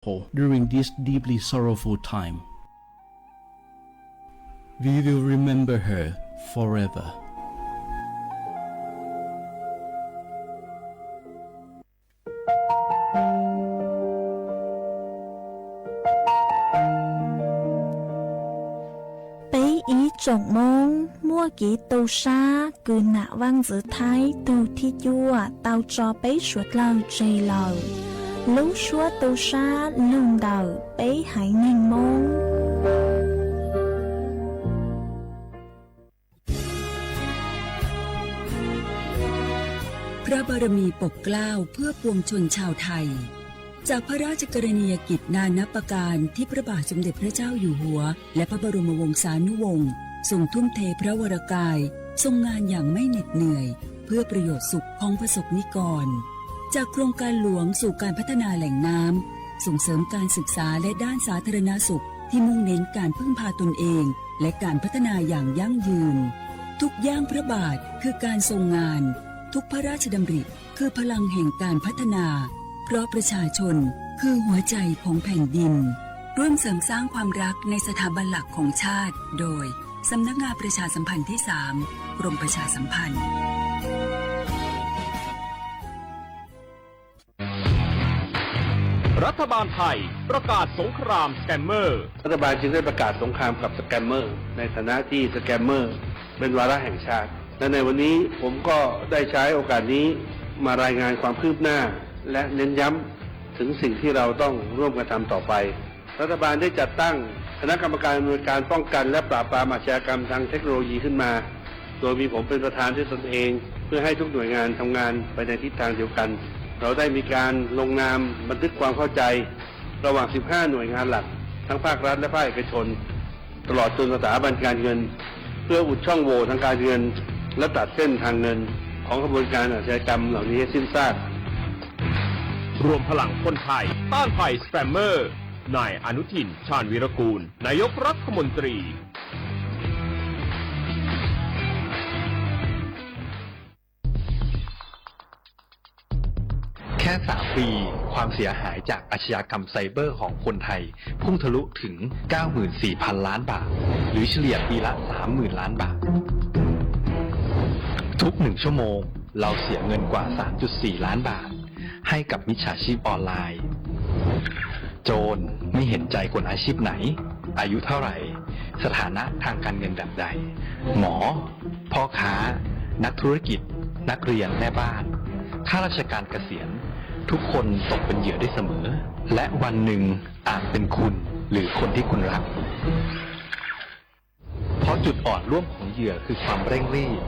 during this deeply sorrowful time. We will remember her forever. เป๊ก ib tsoom Hmoob, muaj kev tu sab kws nam Vaaj Ntxwv Thaib tug thib cuaj tau tso peb suav dlawg tseg lawm. Lub suab tu sab lug ntawm peb haiv neeg Hmoob. พระบารมีปกเกล้าเพื่อปวงชนชาวไทย จากพระราชกรณียกิจนานับประการที่พระบาทสมเด็จพระเจ้าอยู่หัว และพระบรมวงศานุวงศ์ ทรงทุ่มเทพระวรกาย ทรงงานอย่างไม่เหน็ดเหนื่อย เพื่อประโยชน์สุขของประสบนิกร จากโครงการหลวงสู่การพัฒนาแหล่งน้ำ ส่งเสริมการศึกษาและด้านสาธารณสุข ที่มุ่งเน้นการพึ่งพาตนเอง และการพัฒนาอย่างยั่งยืน ทุกย่างพระบาทคือการทรงงาน ทุกพระราชดำริคือพลังแห่งการพัฒนา เพราะประชาชนคือหัวใจของแผ่นดิน ร่วมเสริมสร้างความรักในสถาบันหลักของชาติ โดย สำนักงานประชาสัมพันธ์ที่สาม กรมประชาสัมพันธ์ รัฐบาลไทยประกาศสงครามสแกมเมอร์ รัฐบาลจึงได้ประกาศสงครามกับสแกมเมอร์ ในฐานะที่สแกมเมอร์เป็นวาระแห่งชาติ และในวันนี้ผมก็ได้ใช้โอกาสนี้มารายงานความคืบหน้า และเน้นย้ำถึงสิ่งที่เราต้องร่วมกันทำต่อไป รัฐบาลได้จัดตั้งคณะกรรมการอำนวยการป้องกันและปราบปรามอาชญากรรมทางเทคโนโลยีขึ้นมา โดยมีผมเป็นประธานด้วยตนเอง เพื่อให้ทุกหน่วยงานทำงานไปในทิศทางเดียวกัน เราได้มีการลงนามบันทึกความเข้าใจ ระหว่าง สิบห้า หน่วยงานหลัก ทั้งภาครัฐและภาคเอกชน ตลอดจนสถาบันการเงิน เพื่ออุดช่องโหว่ทางการเงิน และตัดเส้นทางเงินของขบวนการอาชญากรรมเหล่านี้ให้สิ้นซาก รวมพลังคนไทยต้านภัยสแกมเมอร์ นายอนุทิน ชาญวีรกูล นายกรัฐมนตรี แค่ สาม ปี ความเสียหายจากอาชญากรรมไซเบอร์ของคนไทย พุ่งทะลุถึง เก้าหมื่นสี่พันล้านบาท หรือเฉลี่ยปีละ สามหมื่นล้านบาท ทุกหนึ่งชั่วโมง เราเสียเงินกว่า สามจุดสี่ล้านบาท ให้กับมิจฉาชีพออนไลน์ โจรไม่เห็นใจคนอาชีพไหน อายุเท่าไหร่ สถานะทางการเงินแบบใด หมอ พ่อค้า นักธุรกิจ นักเรียน แม่บ้าน ข้าราชการเกษียณ ทุกคนตกเป็นเหยื่อได้เสมอ และวันหนึ่งอาจเป็นคุณหรือคนที่คุณรัก เพราะจุดอ่อนร่วมของเหยื่อคือความเร่งรีบ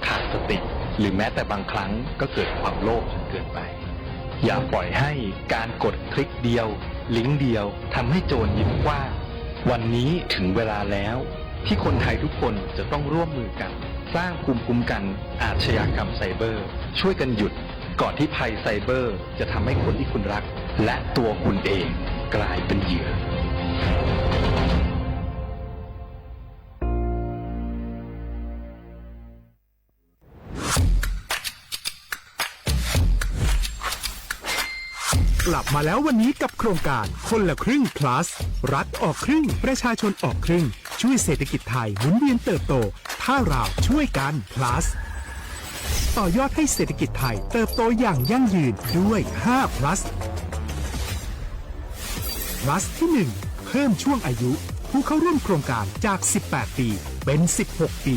ขาดสติ หรือแม้แต่บางครั้งก็เกิดความโลภจนเกินไป อย่าปล่อยให้การกดคลิกเดียว ลิงก์เดียว ทำให้โจรยิ้มกว้าง วันนี้ถึงเวลาแล้ว ที่คนไทยทุกคนจะต้องร่วมมือกัน สร้างภูมิคุ้มกันอาชญากรรมไซเบอร์ ช่วยกันหยุด ก่อนที่ภัยไซเบอร์จะทำให้คนที่คุณรัก และตัวคุณเองกลายเป็นเหยื่อ กลับมาแล้ววันนี้กับโครงการคนละครึ่ง plus รัฐออกครึ่ง ประชาชนออกครึ่ง ช่วยเศรษฐกิจไทยหมุนเวียนเติบโต ถ้าเราช่วยกัน plus ต่อยอดให้เศรษฐกิจไทยเติบโตอย่างยั่งยืนด้วย ห้า plus plus ที่ หนึ่ง เพิ่มช่วงอายุผู้เข้าร่วมโครงการจาก สิบแปด ปี เป็น สิบหก ปี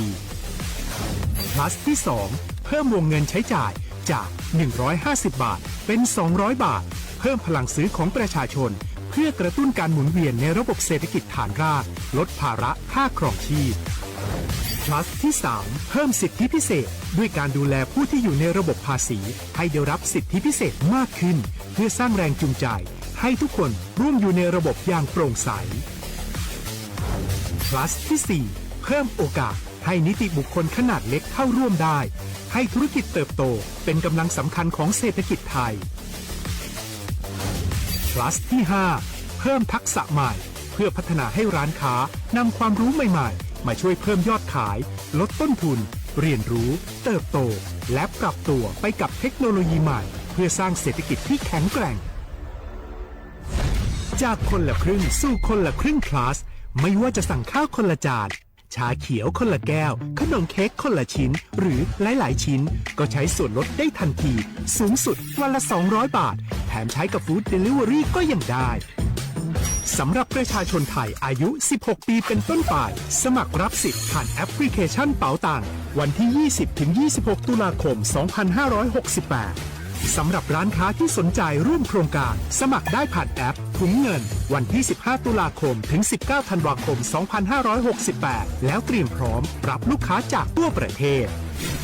plus ที่ สอง เพิ่มวงเงินใช้จ่ายจาก หนึ่งร้อยห้าสิบ บาท เป็น สองร้อย บาท เพิ่มพลังซื้อของประชาชน เพื่อกระตุ้นการหมุนเวียนในระบบเศรษฐกิจฐานราก ลดภาระค่าครองชีพ plus ที่ สาม เพิ่มสิทธิพิเศษ ด้วยการดูแลผู้ที่อยู่ในระบบภาษี ให้ได้รับสิทธิพิเศษมากขึ้น เพื่อสร้างแรงจูงใจ ให้ทุกคนร่วมอยู่ในระบบอย่างโปร่งใส plus ที่ สี่ เพิ่มโอกาสให้นิติบุคคลขนาดเล็กเข้าร่วมได้ ให้ธุรกิจเติบโตเป็นกำลังสำคัญของเศรษฐกิจไทย plus ที่ ห้า เพิ่มทักษะใหม่ เพื่อพัฒนาให้ร้านค้านำความรู้ใหม่ๆ มาช่วยเพิ่มยอดขาย ลดต้นทุน เรียนรู้ เติบโต และปรับตัวไปกับเทคโนโลยีใหม่ เพื่อสร้างเศรษฐกิจที่แข็งแกร่ง plus จากคนละครึ่งสู่คนละครึ่ง Plus ไม่ว่าจะสั่งข้าวคนละจาน ชาเขียวคนละแก้ว ขนมเค้กคนละชิ้น หรือหลายๆชิ้น ก็ใช้ส่วนลดได้ทันที สูงสุดวันละ สองร้อยบาท แถมใช้กับ Food Delivery ก็ยังได้ สำหรับประชาชนไทยอายุ สิบหกปีเป็นต้นไป สมัครรับสิทธิ์ผ่านแอปพลิเคชันเป๋าตัง วันที่ ยี่สิบถึงยี่สิบหก ตุลาคม สองพันห้าร้อยหกสิบแปด สำหรับร้านค้าที่สนใจร่วมโครงการ สมัครได้ผ่านแอปถุงเงิน วันที่ สิบห้า ตุลาคม ถึง สิบเก้า ธันวาคม สองพันห้าร้อยหกสิบแปด แล้วเตรียมพร้อมรับลูกค้าจากทั่วประเทศ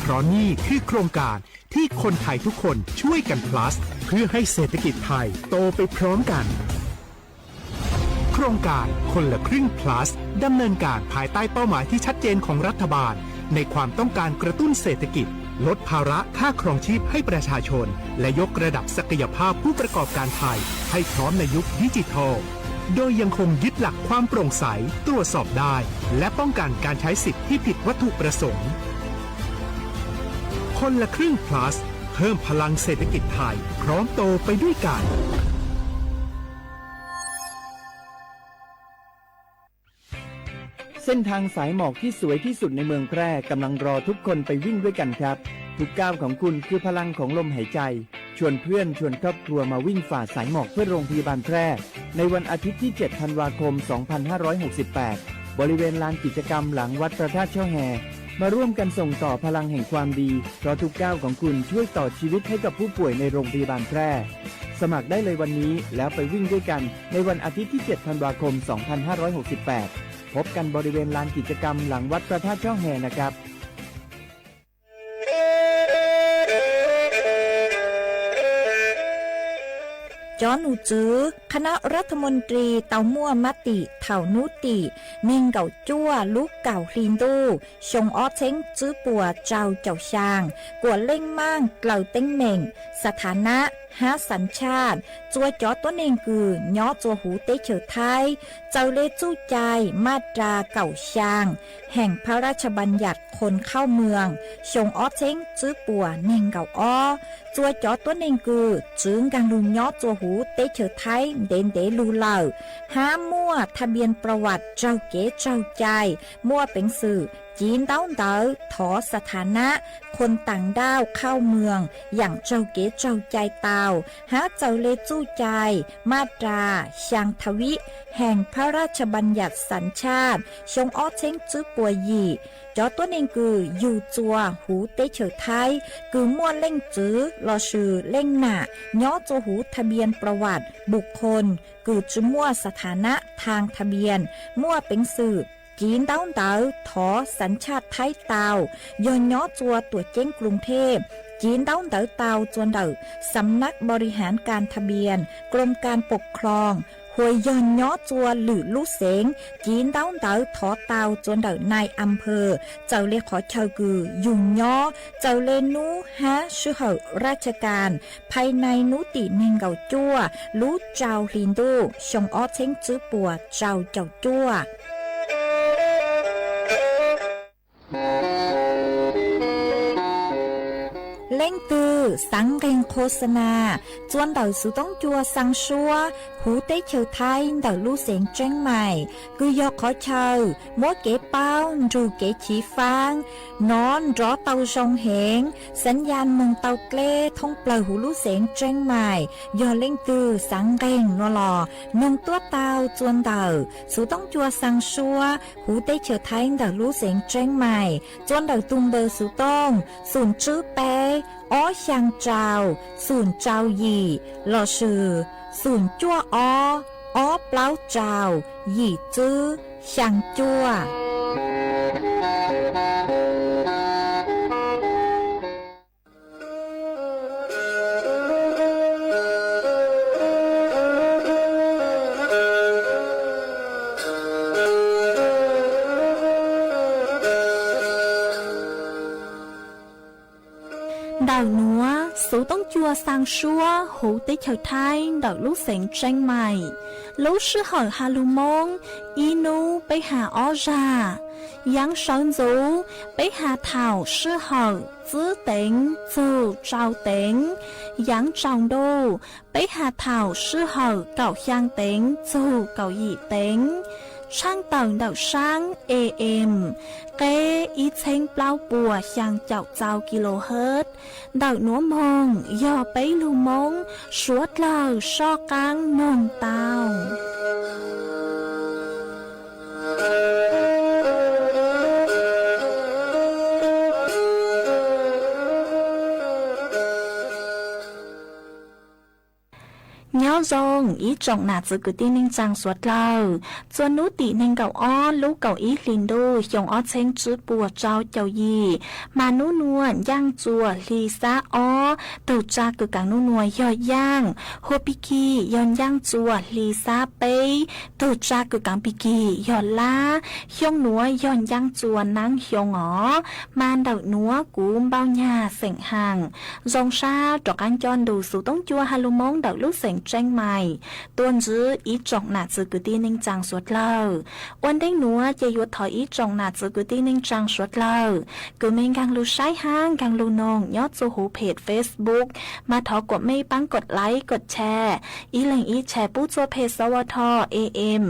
เพราะนี่คือโครงการที่คนไทยทุกคนช่วยกัน plus เพื่อให้เศรษฐกิจไทยโตไปพร้อมกัน โครงการคนละครึ่ง plus ดำเนินการภายใต้เป้าหมายที่ชัดเจนของรัฐบาล ในความต้องการกระตุ้นเศรษฐกิจ ลดภาระค่าครองชีพให้ประชาชน และยกระดับศักยภาพผู้ประกอบการไทย ให้พร้อมในยุคดิจิทัล โดยยังคงยึดหลักความโปร่งใส ตรวจสอบได้ และป้องกันการใช้สิทธิ์ที่ผิดวัตถุประสงค์ คนละครึ่ง plus เพิ่มพลังเศรษฐกิจไทย พร้อมโตไปด้วยกัน เส้นทางสายหมอกที่สวยที่สุดในเมืองแพร่กำลังรอทุกคนไปวิ่งด้วยกันครับ ทุกก้าวของคุณคือพลังของลมหายใจ ชวนเพื่อนชวนครอบครัวมาวิ่งฝ่าสายหมอกเพื่อโรงพยาบาลแพร่ ในวันอาทิตย์ที่ เจ็ด ธันวาคม สองพันห้าร้อยหกสิบแปด บริเวณลานกิจกรรมหลังวัดพระธาตุช่อแฮ มาร่วมกันส่งต่อพลังแห่งความดี เพราะทุกก้าวของคุณช่วยต่อชีวิตให้กับผู้ป่วยในโรงพยาบาลแพร่ สมัครได้เลยวันนี้แล้วไปวิ่งด้วยกันในวันอาทิตย์ที่ เจ็ด ธันวาคม สองพันห้าร้อยหกสิบแปด พบกันบริเวณลานกิจกรรมหลังวัดพระธาตุช่อแฮนะครับ Cov nus txwv คณะรัฐมนตรี tau muaj mab tim thaum hnub tim nees nkaum cuaj lub kaum hli ntuj xyoo ob txheeb tswb puas rau caum xyaa, kuam leej maaj dlaws teeb meem, สถานะ hab สัญชาติ txua cov tuab neeg kws nyob txua huv teb chaws Thaib, txaws le txuj cai maj ras kaum xyaa Hẻng พระราชบัญญัติคนเข้าเมือง xyoo ob txheeb tswb puas nees nkaum ob. Txua cov tuab neeg kws txwv nkaag lug nyob txua huv teb chaws Thaib ntev ntev lug lawm, hab muaj ทะเบียนประวัติ raug kev tsaug cai, muaj peev xwm civ ntaub ntawv thov สถานะ คนต่างด้าวเข้าเมือง yaam raug kev tsaug cai tau, hab txaws le txuj cai maj ras xyaa tha vib Hẻng พระราชบัญญัติสัญชาติ xyoo ob txheeb tswb puas yim. Cov tuab neeg kws yug txua huv teb chaws Thaib kws muaj leej txwv lossis leej nam nyob txua huv ทะเบียนประวัติ บุคคล kws tsi muaj สถานะ ทางทะเบียน muaj peev xwm civ ntaub ntawv thov สัญชาติ Thaib tau, yog nyob txua tuam ceeb กรุงเทพ civ ntaub ntawv tau txua ntawm สำนักบริหารการทะเบียน กรมการปกครอง hos yog nyob txua lwm lub xeev civ ntaub ntawv thov tau txua ntawm นายอำเภอ txawm le qhov chaw kws yug nyob, txawm le nub hab sij hawm ราชการ ภายใน hnub tim nees nkaum cuaj lub rau hli ntuj xyoo ob txheeb tswb puas rau caum cuaj. Leej twg xaav nqeeg โฆษณา txua ntawm xuv toob cua xaa suab huv teb chaws Thaib ntawm lub xeev Tseeb Mais, kws yog qhov chaw muab kev paub nrug kev chiv faab nov nrov tau zoo heev, สัญญาณ moog tau dleb thoob plawg huv lub xeev Tseeb Mais. Yog leej twg xaav nqeeg nua los noog tuab tau txua ntawm xuv toob cua xaa suab huv teb chaws Thaib ntawm lub xeev Tseeb Mais txua ntawm tug npawb xuv tooj xoom tswb peb ob xyaa rau xoom rau yim lossis xoom cuaj ob ob plaub rau yim tswb xyaa cuaj. Ntawm nuav Tus toob cua xaa suab huv teb chaws Thaib ntawm lub xeev Tseeb Mais. Lub sij hawm ha lug Moob, ib nub peb ha ob zag. Yaav sawv ntxuv, peb ha thaum sij hawm tsib teev txug rau teev. Yaav tsaus ntuj, peb ha thaum sij hawm kaum xyaa teev txug kaum yim teev. Tshaaj tawm ntawm saab A M, qeb ib txheeb plaub puas xyaa caum txau kilohertz. Ntawm nuav moog yog peb lug Moob suav dlawg soj qaab noog tau. Nyob zoo ib tsoom nam txiv kwv tij neej tsaa suav dlawg. Txuas nub tim neeg nkaum ob lub kaum ib hli ntuj xyoo ob txheeb tsib puas rau caum yim, mas nub nua ncaaj txuas hli xab ob, tug tsa kws kaav nub nua yog yaaj. Hua pig kig yog ncaaj txuas hli xab peb, tug tsa kws kaav pig kig yog lab. Xyoo nuav yog ncaaj txuas naab xyoo os, mas ntawm nuav kuv npauj nyag xeem haam. Zoo sab rov qaab coj ntu xuv toob cua ha lug Moob ntawm lub xeem Tseeb Mais tuaj ntsib ib tsoom nam txiv kwv tij neej tsaa suav dlawg. Ua ntej nuav ces yuav thov ib tsoom nam txiv kwv tij neej tsaa suav dlawg kws mej nkaag lug saib hab nkaag lug noog nyob txuj huv phem Facebook, mas thov kuam mej paab kov like kov share, ib leeg ib share pub txug phem xov ua tho A M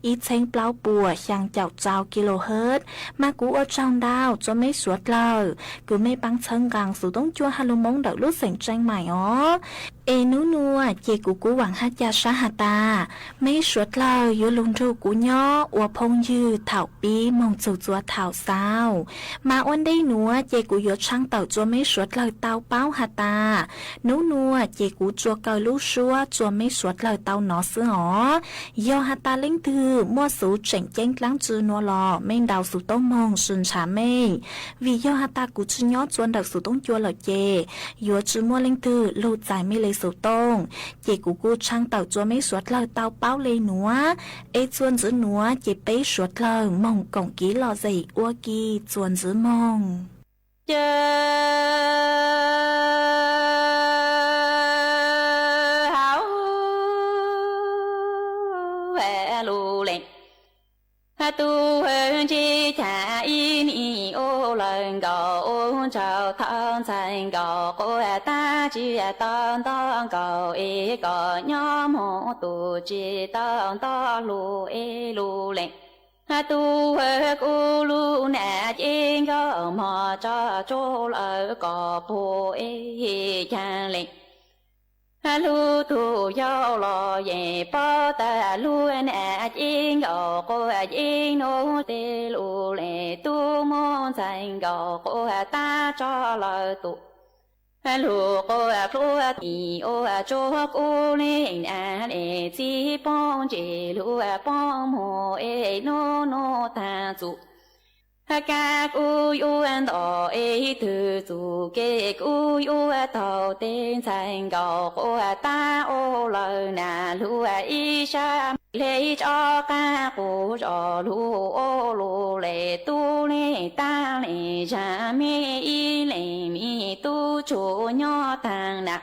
ib txheeb plaub puas xyaa caum txau kilohertz, mas kuv ua tsaug ntau rua meb suav dlawg kws mej paab txhawb nqaa xuv toob cua ha lug Moob ntawm lub xeem Tseeb Mais os. Es nub nua ces kuv kuj vaam hab ca sab has tas, meb suav dlawg yuav lug nrug kuv nyob ua phooj ywg thaum pib moog txug txua thaum xaus. Mas ua ntej nuav ces kuv yuav tshaaj tawm rua meb suav dlawg tau paub has tas, nub nua ces kuv tsuas kaw lub suab rua meb suav dlawg tau nov xwb os. Yog has tas leej twg muaj xuv tseem ceeb dlaab tsi nua los mej ntaus xuv tooj moog sw ntshaw mej, vim yog has tas kuv tsi nyob txua ntawm xuv toob cua lawm ces yuav tsi muaj leej twg lug txais mej le xuv tooj. Ces kuv kuj tshaaj tawm rua meb suav dlawg tau paub le nuav, es txuas ntxiv nuav ces peb suav dlawg moog koom kiv lom zem ua ke txuas ntxiv moog. Ces hauv lus lees, tub ntsib cas ib nim ua lawm nkaus, ua ntshaus thawj ntxhais nkaus quas tab tsi tau nto nkaus, es kom nyob moog tus tsi tau nto lus es lus lees. Tub kuv lub nam cev nkauj mog tso tsuj lawm kom puag es caag lees. Lub tug yau los yeej paub tas lub nam cev nkauj quas yeej nug tej lus lees, tub muaj ntxhais nkaus quas tab tso lawm tus lug quas pluag tim ua tsuag kuv leej nam lees, txib poob ntsis lug poob moog es nub nub taag txug. Kab kuv yuav nto es twg txug kev kuv yuav taug tej ntxhais nkaus quas tab ua lawm nam lug ib sab le tso qab quv zos lug ua lus lees, tub leej tab lees zag mej ib leeg mej tub tsuj nyob taag nam.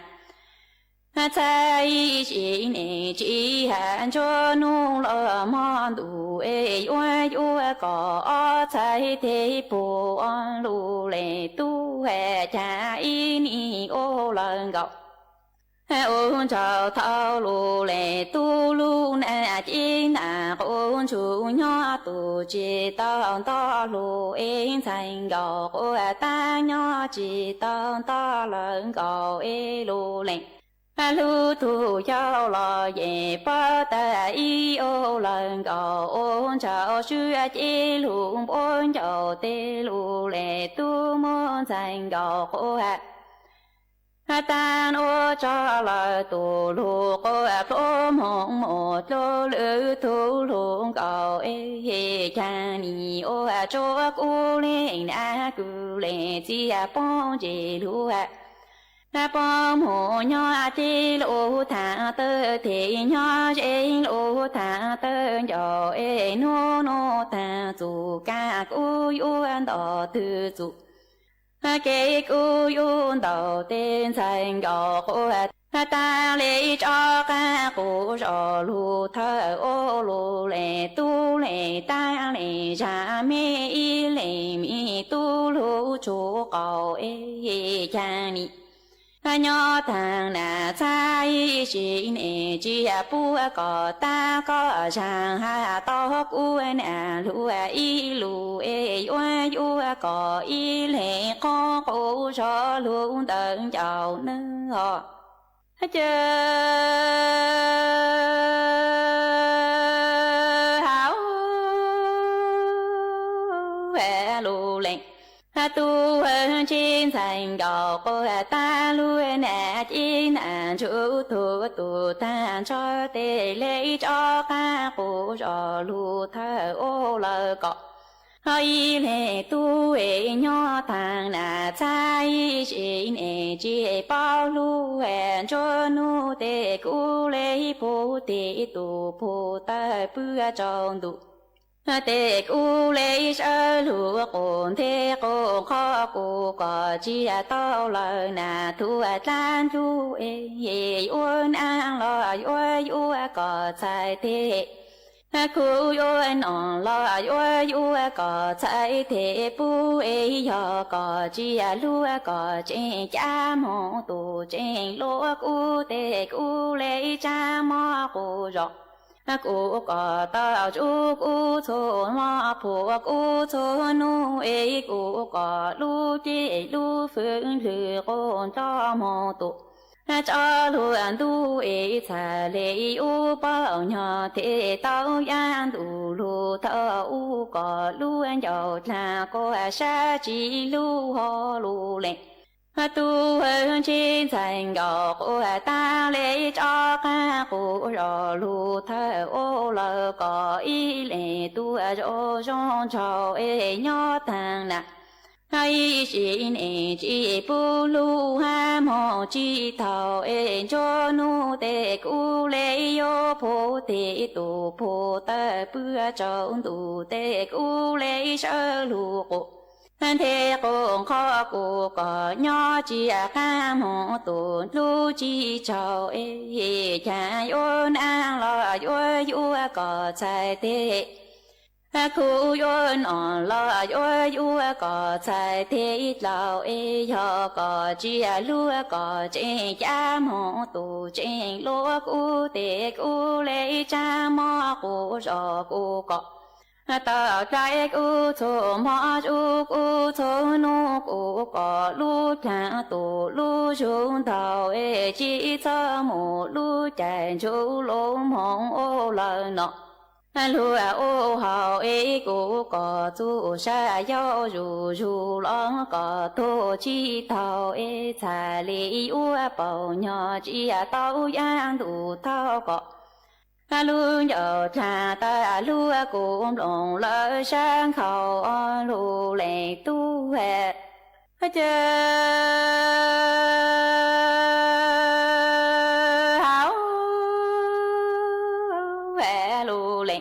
Txhais ib sim neej tsis has ntsuab nub los mog ntuj es yuav yuav kom ob txhais tej puag lus lees, tub has cas ib nim ua lawm nkaus. Ua ntshaus thawj lus lees, tub lub nam cev nam quas ntsug nyob tus tsi tau nto lus es ntxhais nkaus quas tab nyob tsi tau nto lawm nkaus es lus lees. Lub tug yau los yeej paub tas ib ua lawm nkaus, ua ntshaus swb cev lug npuab ncauj tej lus lees, tub muaj ntxhais nkaus quas tab nua tso lawm tus lug quas pluag moog mus dlua lwm tug lug nkaus es caag nim ua tsuag kuv leej nam kws lees txia poob ntsis lug poob mus nyob tij lub thaaj tawg, teg nyob ze lub thaaj tawg ncauj es nub nub taag txug kab kuv yuav nto twg txug. Kev kub yuav ntaus tej ntxhais nkaus quas taag le tso qaab quas zos lug thawj ua lug le tub le taab le zag me ib le me tub lug tshuav qaum ej caag ni. Nyob taag nam txhab ib sim ne tsia puab kom taab koj zaag hab tau kub nam lug ib lug es yuav yuav kom ib le qoob quas zos lug ntawm ncauj nwg os. Ces hab lug le tub ntsib ntxhais nkaus quas taab lug nam cib nam ntsuj tug taag nrho tej le tso qaab quas zos lug thawj ua lawv kom ib le tub es nyob taag nam txhab ib sim ne tsis paub lug ntsuj nub tej kub le puv tim tus puv tawg pw rau ntuj. Tej kub le sawv lug quas nteg quas qhov kuv kom tsia tau lawm nam tug dlaab ntuj es yuav naaj los yuav yuav kom txhais teg, kub yuav nom los yuav yuav kom txhais teg pub es yog kom tsia lug kom tseem cab moog tus tseem luaj kub tej kub le tsaab mob quas zos. Kuv kom tau tsuj kub txhua mob puam kub txhua nub es kuv kom lub ceg lub fwv lwg quas nroj moog tus tso lug ntuj es txhais le ub paub nyog tej tau yaaj ntuj lug thawj ub kom lub ncauj dlaag kuas sab tsis lug ho lug le. Tub ntsib ntxhais nkaus quas taab le tso qaab quas zos lug thawj ua lawv kom ib le tuaj zoo zoo nraug es nyob taag nam ib sim ne tsis pub lug hab moog tsis tau es ntsuj nub tej kub le yuav puv tim tus puv tawg pw rau ntuj tej kub le sawv lug quas nteg quas qhov kuv kom nyob tsia qaab moog tus lub tsis tsaug es caag yuav naaj los yuav yuav kom txhais teg, kub yuav nom los yuav yuav kom txhais teg dlaus es yog kom tsia lug kom tseem cab moog tus tseem luaj kub tej kub le tsaab mob quas zos kuv kom tau dlaim kub txhua mob tsuj kub txhua nub kuv kom lub dlaag tus lub zug ntaug es tsis txhob mus lub caij ntsuj lug moog ua lawv nom lug ua haus es kuv kom txuj sa yau zuj zug los kom tuag tsis taug es txhais le yuav paub nyog tsia tau yaaj ntuj thauj kom lub ncauj dlaag tawg lug kuv nplooj lawv sab nkhaus lug le tub ces hab lug le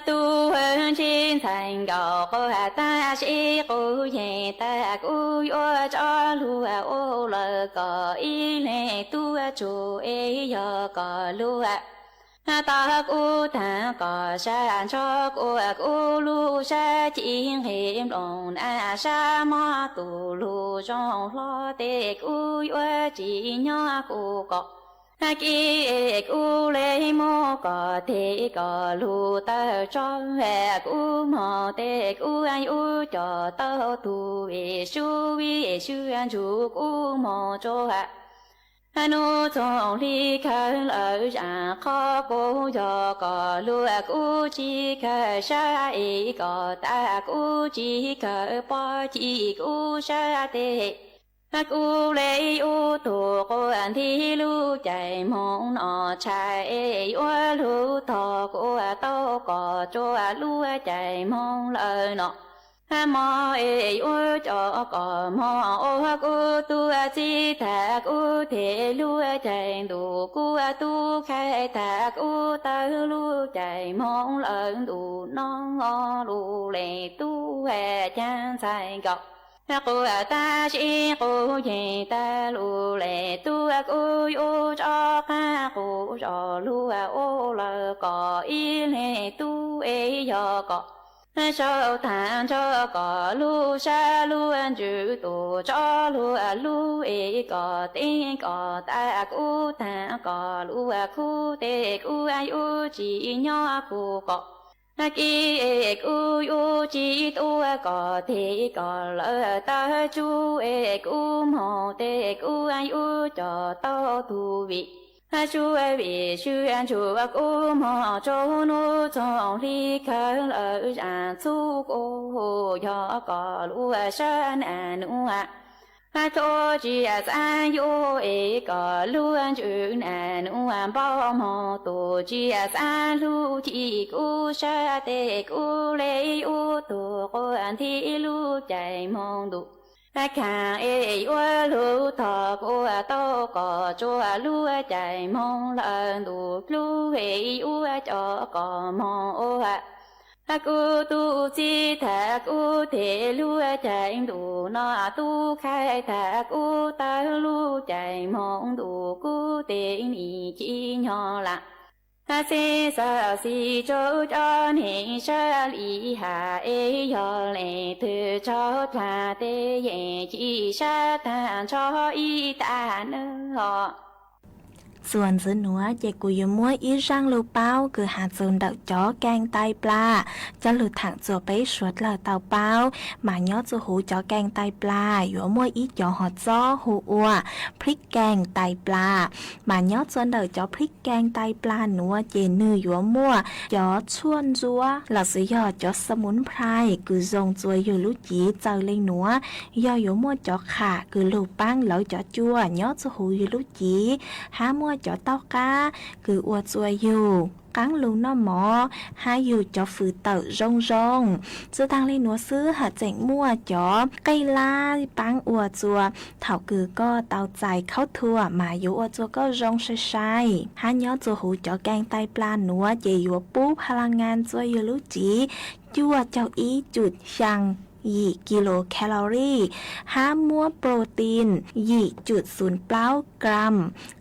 tub ntsib ntxhais nkaus quas taab sib qub yeg tag kub yuav tso lug ua lawv kom ib le tuaj tsug es yog kom lug tau kub taag kom sab nrho kuas kub lub sab ci nqeg nplooj nam sab mob tus lug zoo hlo tej kub yuav tsis nyob kuv kom kib es kub le muab kom teg kom lug tawg tso kub moog tej kub yuav coj tau tug vim sub vim sw ntsug kub moog tsua nub txoog hli kawg lawm zam qhov kuv yog kom lug kub tsis kawg sab es kom tag kub tsis kawg pob ci kub sab teg kub le yuav tug quas nti lub caij moog nom tshais es yuav lug tog kuas tau kom tsua lub caij moog lawm nom mob es yuav coj kom moog ua kub tuaj txib tag kub teg lub caij ntuj kuv tub khai tag kub tawg lub caij moog lawm ntuj no lug le tub caag ntxhais nkaus Quaj tag sib quaj yeej tag lus, leej tub kuj yuav tso qab quj zos lug ua lawm kom ib leeg tub es yog kom sau tag nrho kom lub sab lub ntsws tus tso lug lub es kom teeb kom tag kuj tag kom lub khub tes kuj yuav tsis nyob kuj kom kiv es kuj yuav tsis tuaj kom tes kom lawv tawg tsub es kuj moog tes kuj yuav coj tau tug vim sua vim sua ntsuam kuj moog tsaug nub txoog hli kawg lawm zam txhub kuj yog kom lub sab nam nuav tau tsis xav yuav es kom lub ntsws nam nuav npau moog tus tsis xav lub chim kuj sab tes kuj le ub tug quaj nthi lub caij moog ntuj khaam es yuav lug tog kuj tau kom tsuas lub caij moog lawm ntuj dlub es yuav coj kom moog ua kuv tug txib tag kuv tes lub caij ntuj no tub khai tag kuv tawg lub caij moog ntuj kuv tes nim ci nyob lam xib xav xib tsaug cov neeg sab li has es yog leej twg tsaug dlaag tes yeej ci sab tag nrho ib tag nawb. Txuas ntxiv nuav ces kuv yuav muab ib zaaj lug paub kws has txug ntawm cov keeg tai plas coj lug thaam txug peb suav dlawg tau paub. Mas nyob txug huv cov keeg tai plas yuav muaj ib cov hov txob hu ua plib keeg tai plas. Mas nyob txug ntawm cov plib keeg tai plas nuav ces nwg yuav muaj cov tshuaj ntsuab los sis yog cov xa muv phais kws zoo txua yug lub cev txawm le nuav. Yog yuav muaj cov qham kws lug paab lawv cov cua nyob txug huv yug lub cev, hab muaj cov taub qab kws ua txua yug qaab lug noj mov hab yug cov fwm tawm zoo zoo. Tsi taag le nuav xwb hab tseem muaj cov qej lab paab ua txua thaum kws koj tau txais khaub thuas mas yuav ua txua koj zoo sai sai. Hab nyob txug huv cov keeg tai plas nuav ces yuav pub pha la ngaa txua yug lub cev cuaj caug ib cum xyaa yim kilocalorie, hab muab protein yim cum xum plaub gram,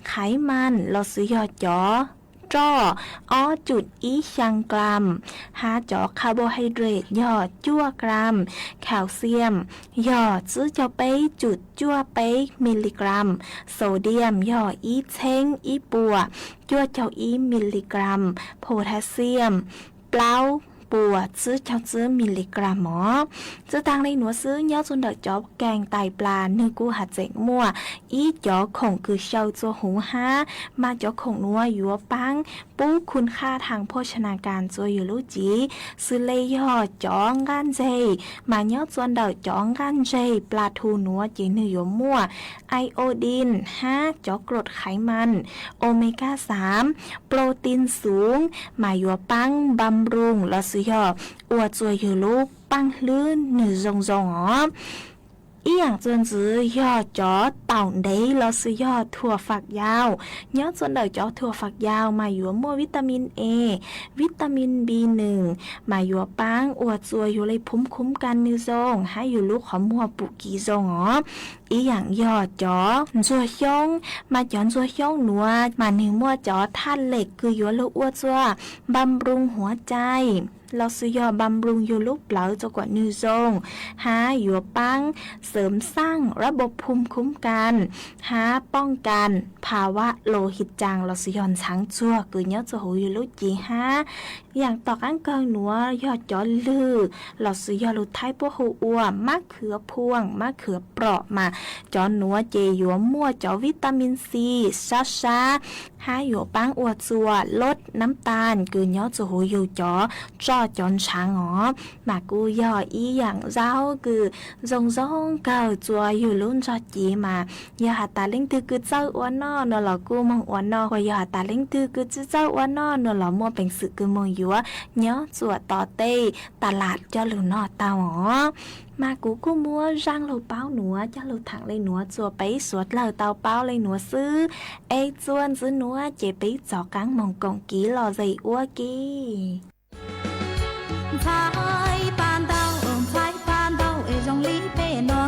khaiv mas los sis yog cov roj ob cum ib xyaa gram, hab cov carbohydrate yog cuaj gram, calcium yog tsib caug peb cum cuaj peb miligram, sodium yog ib txheeb ib puas cuaj caug ib miligram, potassium plaub puas tsib caug tsib miligram os. Tsi taag le nuav xwb nyob txug ntawm cov keeg tai plas nwg kuj hab tseem muaj ib cov khoom kws xyaw txua huv hab mas cov khoom nuav yuav paab pub khun khaj thaam phoj cha na kas txua yug lub cev, xws le yog cov nqaj ntseg. Mas nyob txua ntawm cov nqaj ntseg plas thu nuav ces nwg yuav muaj iodine hab cov krod khaiv mas omega xaam, protein xum mas yuav paab bamrung los sis yog ua txua yug lub paaj hlwb nwg zoo zoo os. Ib yaam txuas ntxiv yog cov taum ntev los sis yog thuam fam yau. Nyob txua ntawm cov thuam fam yau mas yuav muaj vitamin A, vitamin B nws mas yuav paab ua txua yug le phum khum kas nwg zoo hab yug lub qhov muag pum kiv zoo os. Ib yaam yog cov ntsuag xyoob, mas cov ntsuag xyoob nuav mas nwg muaj cov thaj lem kws yuav lug ua txua bamrung huav cai los sis yog bamrung yug lub plawv txua kom nwg zoo hab yuav paab xeem xaaj rab npoo phum khum kas hab poob kas pha vab los hib caas los sis yog ntxhaav txuag kws nyob txua huv yug lub cev hab yaam tom qaab kawg nuav yog cov lwg los sis yog lug Thaib puab hu ua mab khwv phuam, mab khwv prom mas cov nuav ces yuav muaj cov vitamin C sab sab hab yuav paab ua txua lub nab tas kws nyob txua huv yug cov roj cov ntshaav os. Mas kuj yog ib yaam zaub kws zoo zoo kawg txua yug lub ntsog cev mas yog has tas leej twg kws txawj ua noj nuav los kuj moog ua noj, hos yog has tas leej twg kws tsi txawj ua noj nuav los muaj peev xwm kws moog yuav nyob txua tom tej tas lam coj lug noj tau os. Mas kuv kuj muab zaaj lug paub nuav coj lug thaam le nuav txua peb suav dlawg tau paub le nuav xwb. Es txua ntxiv nuav ces peb txov qaab moog koom kiv los zes ua ke. Ntxhais pa ntau, ntxhais pa ntau es zoo li peb no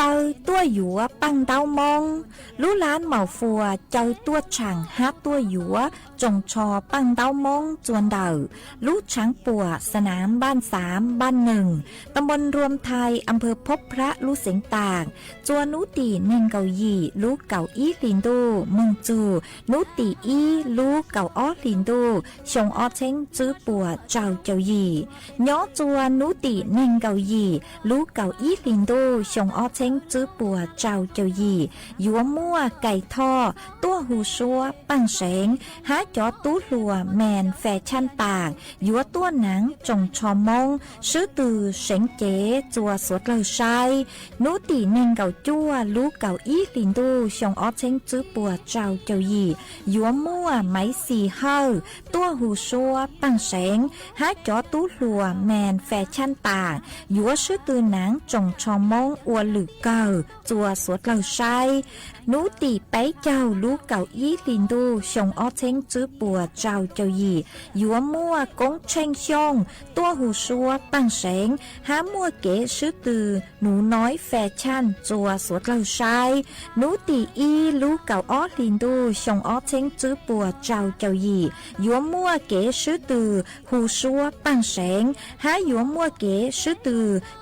Caw tuaj yuav paj ntaub Moob. Lub lab Maus Fuas caw tuaj tshaam hab tuaj yuav tsoos tsho paj ntaub Moob txua ntawm lub tshaav puam Sa Naav Npaaj Xaav Npaaj Nees, ta npoo Nruam Thais, am phawv Phob Phrab lub xeev Taam, txua nub tim neeg nkaum yim lub kaum ib hlis ntuj moog txug nub tim ib lub kaum ob hlis ntuj xyoo ob txheeb tswb puas tsau caum yim. Nyob txua nub tim neeg nkaum yim lub kaum ib hlis ntuj xyoo ob txheeb tswb puas tsau caum yim yuav muaj Kais Thoj tuaj hu suab Paaj Seev hab cov tub hluas Mes Fes Chaj Taam yuav tuaj naav tsoos tsho Moob swb tw seev cev txua suav dlawg saib. Nub tim neeg nkaum cuaj lub kaum ib hlis ntuj xyoo ob txheeb tswb puas tsau caum yim yuav muaj Maiv Xis Hawj tuaj hu suab Paaj Seev hab cov tub hluas Mes Fes Chaj Taam yuav swb tw naav tsoos tsho Moob ua lwm kawg txua suav dlawg saib. Nub tim peb caug lub kaum ib hlis ntuj xyoo ob txheeb tswb puas tsau caum yim yuav muaj Koob Tsheej Xyooj tuaj hu suab Paaj Seev hab muaj kev swb tw Nuv Noib Fes Chaj txua suav dlawg saib. Nub tim ib lub kaum ob hlis ntuj xyoo ob txheeb tswb puas tsau caum yim yuav muaj kev swb tw hu suab Paaj Seev hab yuav muaj kev swb tw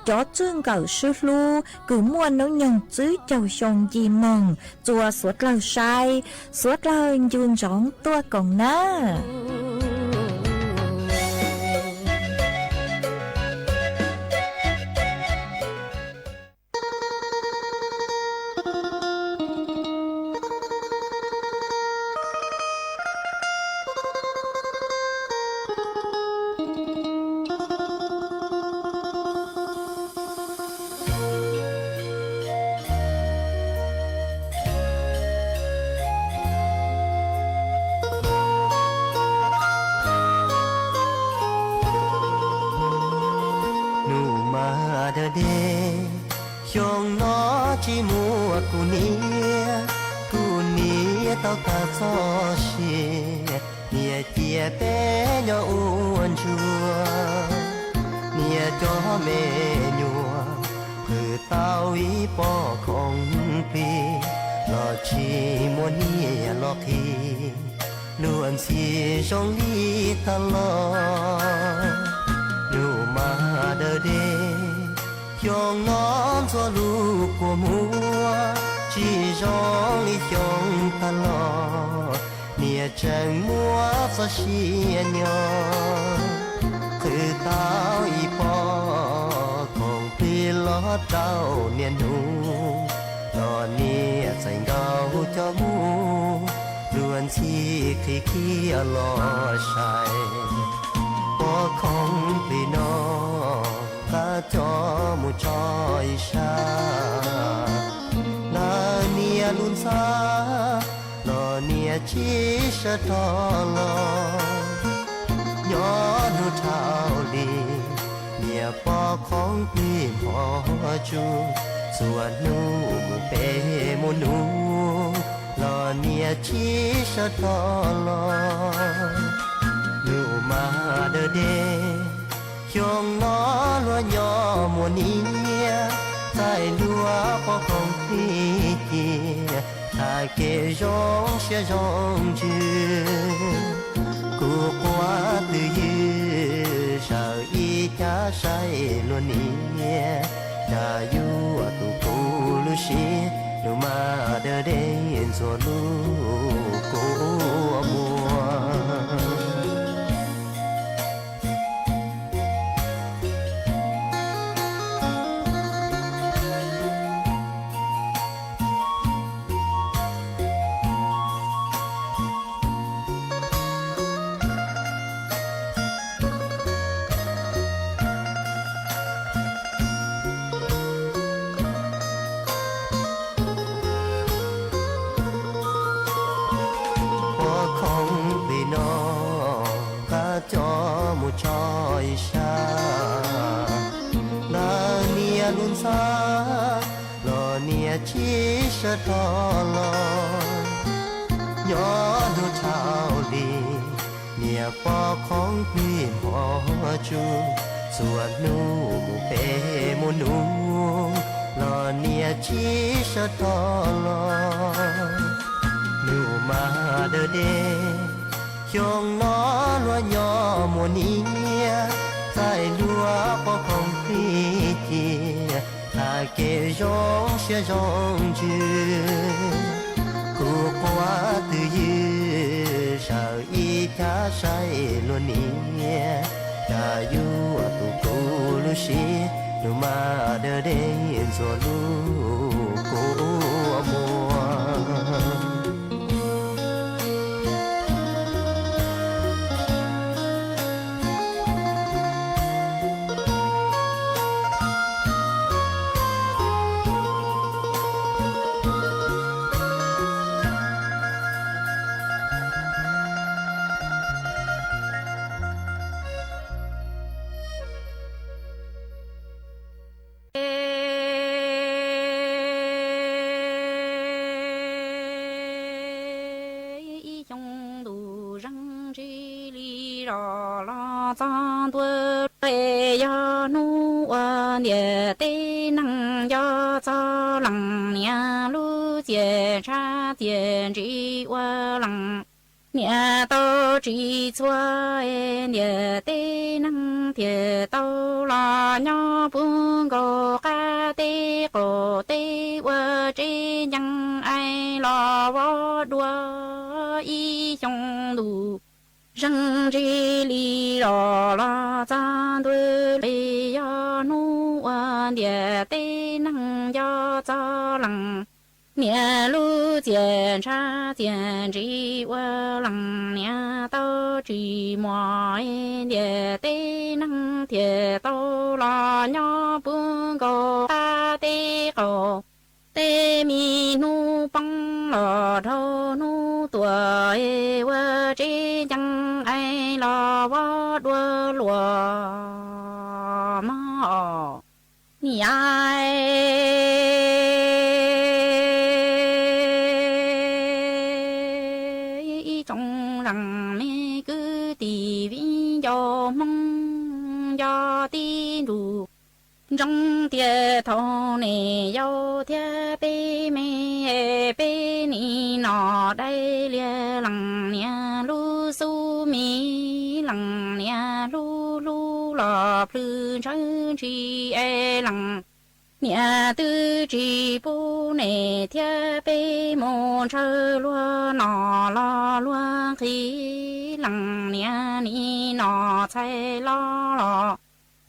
cov txwj nkawm swb hlub kws muaj noob nyoog tswb caug xyoo nce moog txua suav dlawg saib. Suav dlawg ncu ntsoov tuaj koom nawb. Nub mas dawb deb, xyoo no tsis muaj kuv niam, kuv niam tau tag txoj sia, niam cia peb nyob ua ntsuag, niam cov me nyuam qhwv tau ib pob khoom plig los tsis muaj niam los qhia, luag ntxhi zoo li tag los. Nub mas dawb deb, xyoo no ntxuav lub kua muag tsis zoo li xyoo tag los, niam tseem muaj txoj sia nyob, qhwv tau ib pob khoom plig los rau niam nug, los niam txais nkaus coj mus, luag ntxhi qhib kiag los sai, pob khoom plig no qab coj mus tso ib sab, lawv niam lub ntxa los niam tsis sawv rov los. Nyob hnub dhau li, niam pob khoom plig npog tsuj, txhua hnub mus pem mus nug, los niam tsis sawv rov los. Nub mas dawb deb, xyoo no luag nyob muaj niam, txais luag pob khoom plig cia, tag kev zoo siab zoo ntsws. Kuv quaj twj ywm zawm ib cag saib luag niam, cas yuav tu kuv lub siab, nub mas dawb deb ntxuav lub kua muag. Pob khoom plig no qab coj mus tso ib sab, lawv niam lub ntxa los niam tsis sawv rov los. Nyob hnub dhau li, niam pob khoom plig npog tsuj, txhua hnub mus pem mus nug, los Niam tsis sawv tog los, nus mas dawb deb, xyoo no luag nyob muaj niam, txais luag pov khoom fij cia, tag kev zoo siab zoo ntsws. Kuv quaj twj ywm sawv ib cag saib luag niam, cas yuav tu kuv lub siab, nus mas dawb deb ntxuav lub kua muag. Ib xyoo ntuj zeeg ntsis li zos los txog ntua, yog hnub ua ntiam teb neeg nco txog lees niam lub txiaj ntsha txiaj ntsim ua lees niam tau tsis txhua, ntiam teb neeg thiaj tau los nyob puv nkaus qab teb qaum teb ua tsev ncees ais los vov dua ib xyoo ntuj zeeg ntsis li zos los txog ntua, yog hnub ua ntiam teb neeg nco txog lees niam lub txiaj ntsha txiaj ntsim ua lees niam tau tsis muaj, ntiam teb neeg thiaj tau los nyob puv nkaus qab teb qaum teb, me hnub poob los dhau hnub tuaj, ua tsev ncees ais los vov dua luaj mog niam. Ib tsoom leej me kwv tij viv ncaus Hmoob nco tib ntus, ntsoov tias thaum nej yau thiab peb me, peb nim no dai lias lees niam lub xub mis, lees niam hlub hlub los plhws ntshaw ntshis es lees niam twb tsis pub nej thiab peb mus ntshaw luag nom los luag nqhis, lees niam nim no txhais los los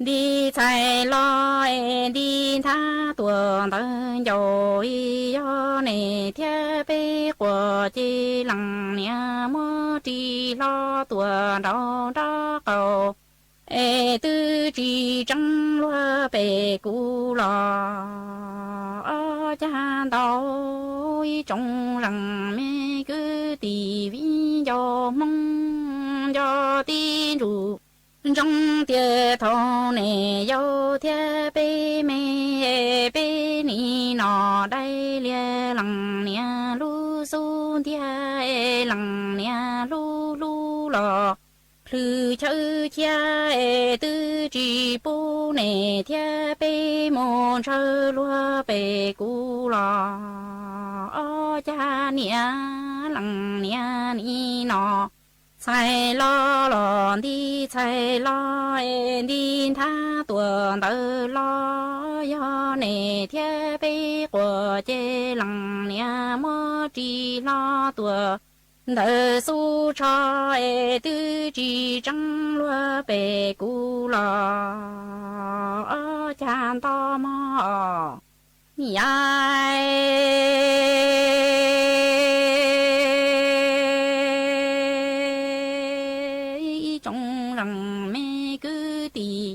nti txhais los es nti nthab tuaj ntawd ncauj, yog nej thiab peb quas ces lees niam muab ris hlo tuaj nraum nraub qaum, es twb tsis tseeb luag pem kuv los ob cag ntau. Ib tsoom leej me kwv tij viv ncaus Hmoob nco tib ntus, ntsoov tias thaum nej yau thiab peb me, peb nim no dai lias lees niam lub xub ntiag, lees niam hlub hlub los plhws chaw chiab, twb tsis pub nej thiab peb mus ntshaw luag pem kuv los ob cag niam, lees niam nim no txhais los los nti txhais los es nti nthab tuaj ntawd los, yog nej thiab peb quas ces lees niam muab ris hlo tuaj ntawm xub tsho, es twb tsis tseeb luag pem kuv los ob cag nto mog niam. Ib tsoom leej me kwv tij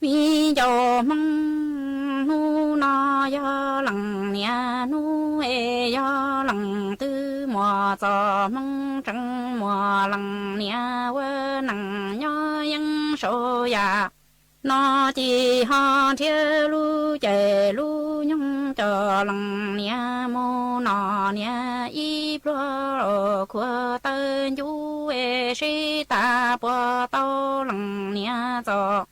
viv ncaus Hmoob, hnub no yog lees niam hnub es yog lees twg muaj txoj hmoo tseem muaj lees niam ua neej nyob yeej saum yam no ces ho nrhiav lub caij lub nyoog coj lees niam mus noj niam ib pluag, khuav tawv ncuv es seb tas puas tau lees niam txoj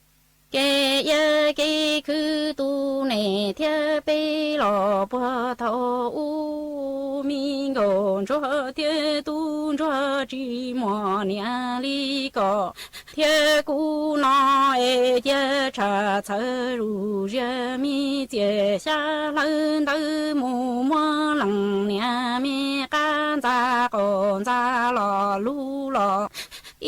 Kev iab kev khwv tub neej thiab peb los puag thaum ub, me nkauj ntsuag thiab tub ntsuag tsis muaj niam li koj thiab kuv no es cia tshaj txhawv zuj zus, me txiaj xyab hlawv ntawv mus muab leej niam me qab ntxa qaum ntxa los lug los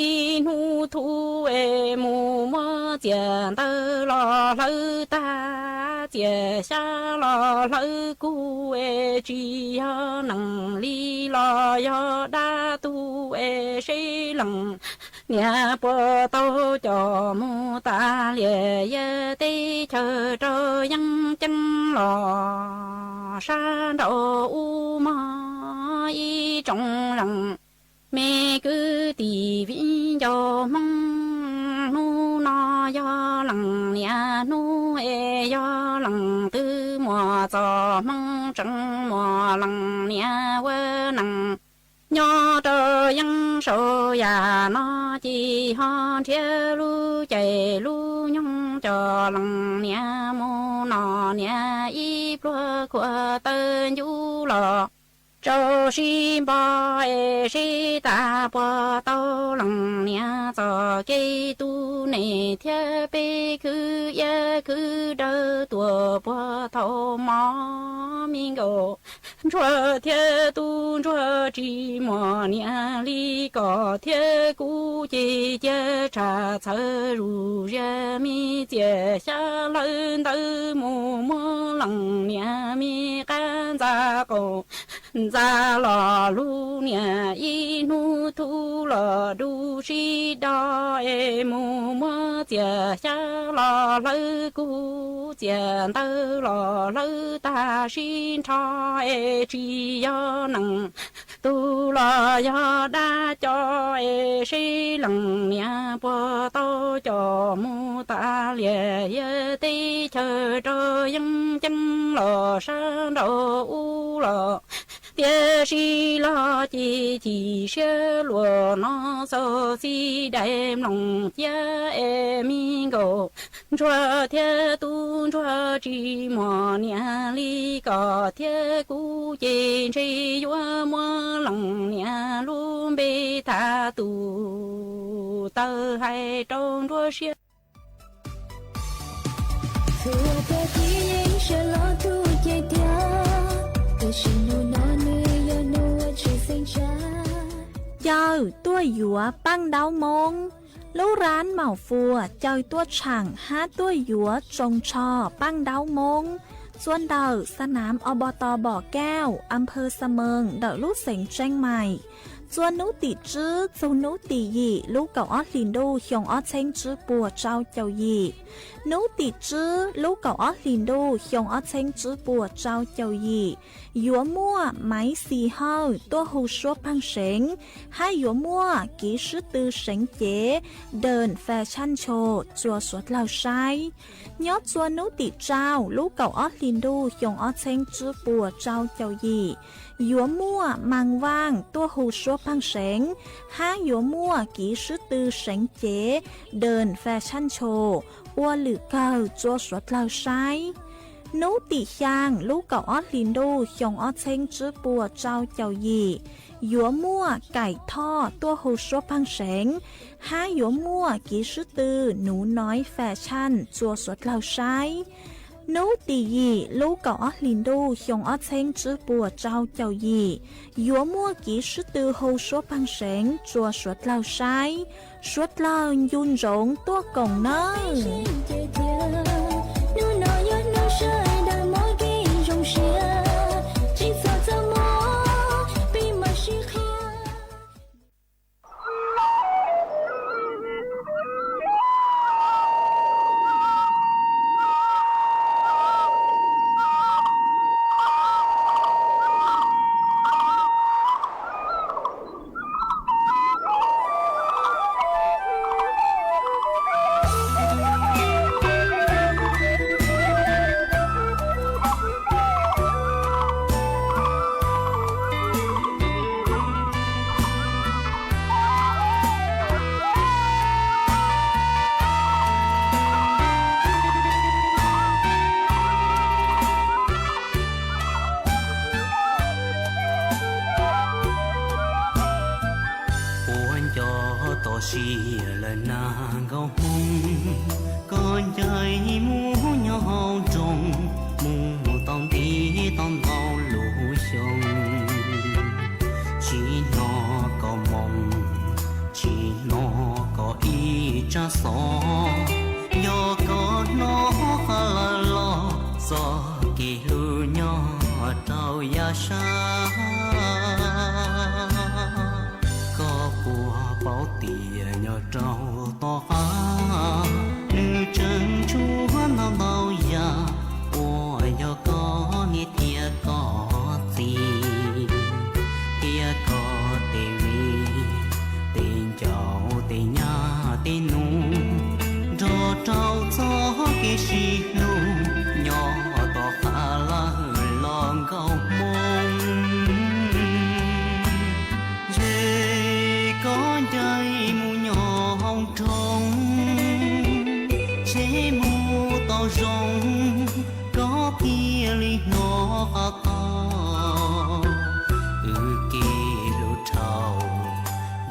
ib hnub thub es mus muab txiaj ntawv los hlawv tag, txiaj xyab los hlawv kub es tsis yog neeg li los yog dab tuag es seb leej niam puas tau coj mus tas liaj yaj teb chaws rau yeeb ceeb los sab nraud ub mog ib tsoom leej me kwv tij viv ncaus Hmoob. Hnub no yog leej niam hnub es yog leej twg muaj txoj hmoo tseem muaj leej niam ua neej nyob rau yeeb saum yaj no ces ho nrhiav lub caij lub nyoog coj leej niam mus noj niam ib pluag khuam taw ncuv los rau sib npog es seb tas puas tau leej niam txoj kev tub neej thiab peb khwv iab khwv dawv tuaj puag thaum mov me nkauj ntsuag thiab tub ntsuag tsis muaj niam li koj thiab kuv ces cia tshaj txhawv zuj zus, me txiaj xyab hlawv ntawv mus muab leej niam me qab ntxa qaum ntxa los lug niam ib hnub thub los dub sib do es mus muab txiaj xyab los hlawv kub txiaj ntawv los hlawv tag sib nrho es tsis yog neeg tug los yog dab coj es seb leej niam puas tau coj mus tas liaj yaj teb chaws rau yeeb ceeb los sab nraud ub los tiam sis los ces chim siab luaj no xauj xib dais mloog cia es me nkauj ntsuag thiab tub ntsuag tsis muaj niam li koj thiab kuv ces ntshe yuav muab leej niam lub npe tham tus taw hais rau nruab siab. Txhua tag kis yeej sawv los tu ceg tiag, tiam sis hnub no nws yog hnub uas tshwj xeeb tshaj. Caw tuaj yuav Paj Ntaub Moob, lub rab maum fuas caw tuaj tshaam hab tuaj yuav tsoos tsho Paj Ntaub Moob, txua ntawm xa nam Ob Pov Tos Npom Kauj, Amphaw Xa Mees ntawm lub xeev Tseeb Maim. Txua hnub tim tswb txug hnub tim yim lub kaum ob hlis ntuj xyoo ob txheeb tswb puas tsau caum yim. Hnub tim tswb lub kaum ob hlis ntuj xyoo ob txheeb tswb puas tsau caum yim, yuav muaj Maiv Xis Hawj tuaj hu suab pheej seev, hab yuav muaj Kiv Swb Tw Seev Cev, Dee Fa Tshaj Ncho, txua suav dlawg saib. Nyob txua hnub tim tsau lub kaum ob hlis ntuj xyoo ob txheeb tswb puas tsau caum yim, yuav muaj Maas Vaaj tuaj hu suab pheej seev, hab yuav muaj Kiv Swb Tw Seev Cev, Dee Fa Tshaj Ncho, ua lwm kawg txua suav dlawg saib. Hnub tim xyaa lub kaum ob hlis ntuj xyoo ob txheeb tswb puas tsau caum yim, yuav muaj Kaim Thoj tuaj hu suab pheej seev, hab yuav muaj Kiv Swb Tw Nuv Noiv Fa Tshaj txua suav dlawg saib. Hnub tim yim lub kaum ob hlis ntuj xyoo ob txheeb tswb puas tsau caum yim, yuav muaj Kiv Swb Tw hu suab pheej seev txua suav dlawg saib. Suav dlawg ncu ntsoov tuaj koom nawb. Nag nkauj hmoob, koj ncaim mus nyob hauv nroog, mus tau nti tau ntau lub xyoo, tsis hnov koj moo, tsis hnov koj ib tsab xov. Yog koj hnov qab lawm los txoj kev hlub nyob rau yav sab. Koj puas paub tias nyob rau tom qab, nws tseem tshuav ntau ntau yam uas yog koj niam thiab koj txiv, thiab koj tej viv tej ncaus tej nyab tej nus, nrog rau txoj kev sib hlub nyob tom qab lawm los nkauj hmoob. Ntshe koj ncaim mus nyob hauv nroog, ntshe mus tau zoo, koj thiaj li hnov qab tau wb kev hlub dhau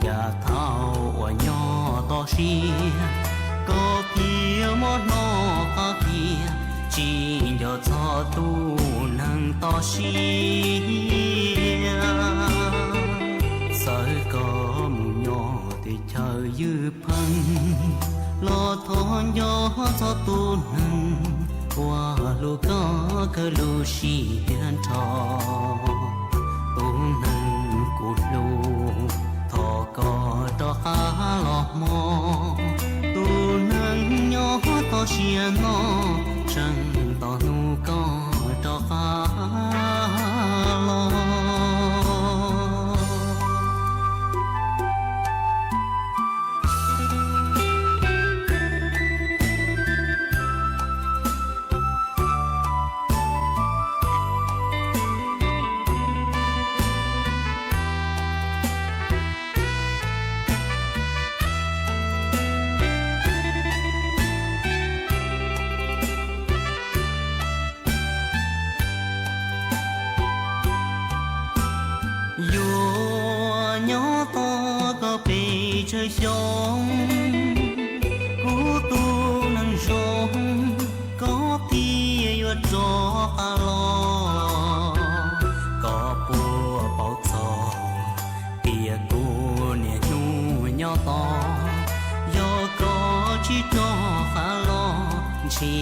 yav thaud uas nyob toj siab. Koj thiaj muab hnov qab kiag, tsis nco txog tus neeg toj siab. Txawm koj mus nyob teb chaws ywj pheej, los thov nco txog tus neeg uas hlub koj kawg lub siab nrho. Tus neeg kuv hlub, thov koj rov qab los hmo. Tus neeg nyob toj siab no, tseem tos hnub koj rov qab los. Yuav nyob tos koj pes tsawg xyoo, kuv tus neeg zoo, koj thiaj yuav rov qab los. Koj puas paub txog tias kuv niaj hnub nyob tos, yog koj tsis rov qab los, ntshe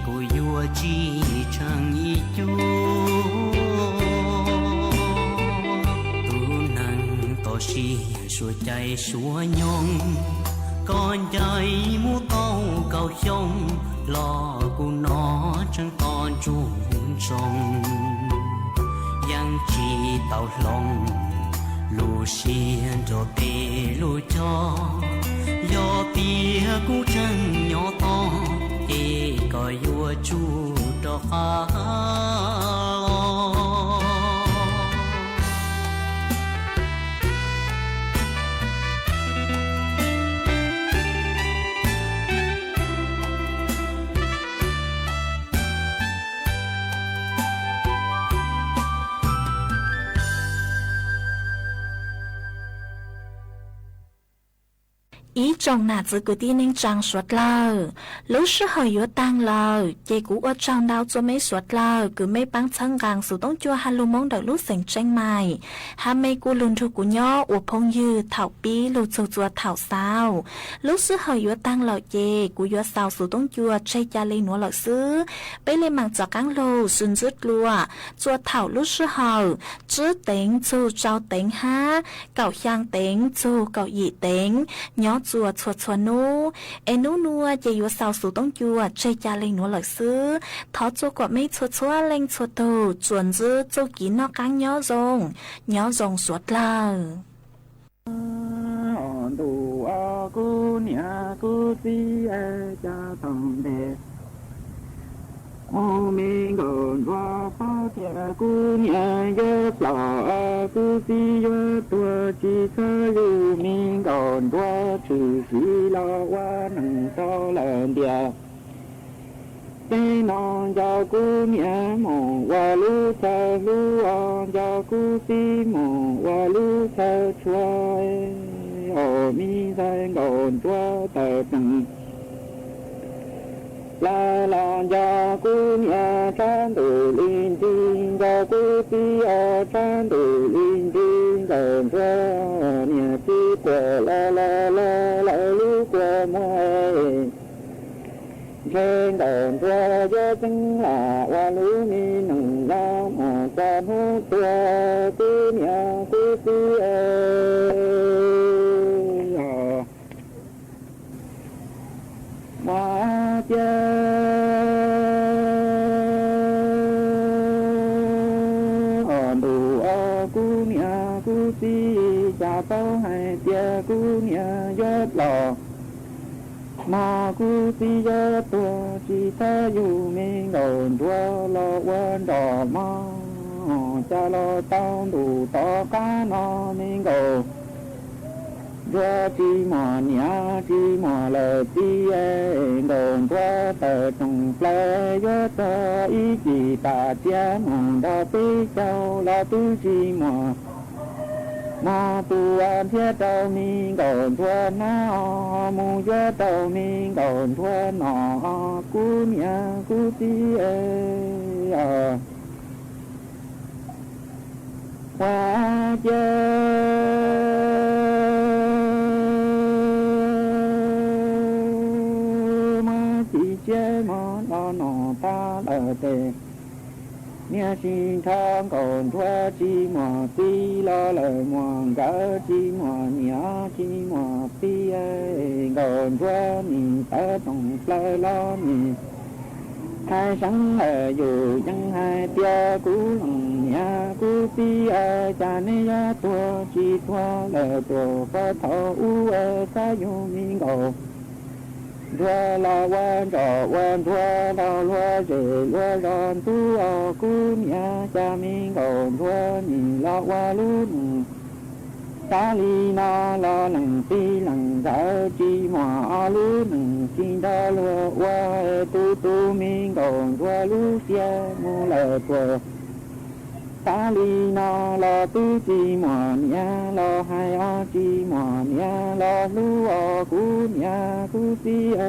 kuv yuav tsis tsheej ib cuab. Tus neeg toj siab suav caij suav nyoog, koj ncaim mus tau kaum xyoo, los kuv no tseem tos ntsuj ntsoog, yeej tsis tau hloov lub siab nrog tej lub choj. Yog tias kuv tseem nyob tos, ces koj yuav tsum rov qab los. Ib tsoom nam txiv kwv tij neej tsaa suav dlawg, lub sij hawm yuav taag lawm ces kuv ua tsaug ntau rua mej suav dlawg kws mej paab txhawb nqaa Xus Toob Cua ha lug Moob ntawm lub xeev Tseeb Maim, hab mej kuj lug nrug kuv nyob ua phooj ywg thaum pib lug txug txua thaum xaus. Lub sij hawm yuav taag lawm ces kuv yuav xaus Xus Toob Cua tseg ca le nuav lawm xwb. Peb le maam rov qaab lug sib ntsib dlua txua thaum lub sij hawm tsib teev txug rau teev hab kaum xyaa teev txug kaum yim teev nyob txua txhua txhua nub. Es nub nua ces yuav xaus Xus Toob Cua tseg ca le nuav lawm xwb. Thov txua kuas mej txhua txhua leej txhua tug tsuas ntsib txuj kev noj qaab nyob zoo, nyob zoo suav dlawg. Ntuj, kuv niam kuv txiv, cas tau ntev ua me nkauj nruas, paub tias kuv niam yuav plaub, kuv txiv yuav tuag, tsis txhawj yug me nkauj nruas, tshwm sim los ua neeg rau lawm ntiag. Tej no nco kuv niam mus ua lub chaw hlub, nco kuv txiv mus ua lub chaw tshua os. me ntxhais Nkauj Ntsuab tawm rooj plaws los nco kuv niam tshab ntuj li nrig, nco kuv txiv os tshab ntuj li nrig. Nkauj Ntsuab niam txiv quaj los los los lawv lub kua muag, ntshe Nkauj Ntsuab yuav txeeb lam ua lub me neej los mus txog hnub tuag kuv niam kuv txiv. Ua ciav os ntuj os kuv niam kuv txiv, cas paub hais tias kuv niam yuav los mog kuv txiv yuav tuag tsis txhob yug me Nkauj Ntsuab los ua nraug mog, cas los tau ntuj tom qab no me Nkauj Ntsuab tsis muaj niam tsis muaj lawm txiv. Nkauj Ntsuab tawm rooj plaws yuav txog ib cim pam txiav mus nrog peb caug los twb tsis muaj mog tus nrhiav rau me Nkauj Ntsuab hnab, mus yuav rau me Nkauj Ntsuab nom kuv niam kuv txiv. Ua ciav muab txiv tshiab mog los nom tag lawm tes, niam tsis nrho Nkauj Ntsuab tsis muaj txiv los lawm muaj nkawd tsis muaj niam tsis muaj txiv. Nkauj Ntsuab nim tawm rooj plaws los nim hais seev lawm yus yeej hais tias kuv leej niam kuv txiv, cas neb yuav tuag tsis tuag lawm tuag pog thaum ub, xav yug me Nkauj Ntsuab los ua nraug ua ntsuag rau luag zej luag zos ntxub os kuv niam, cas me Nkauj Ntsuab nim los ua lub neej xav li no los leej txiv leej nkawd tsis muaj lub neej tsis nrog luag ua, tu tu me Nkauj Ntsuab lub siab mus lawm tuag. Xav li no los twb tsis muaj niam los hais os, tsis muaj niam los hlub os kuv niam kuv txiv.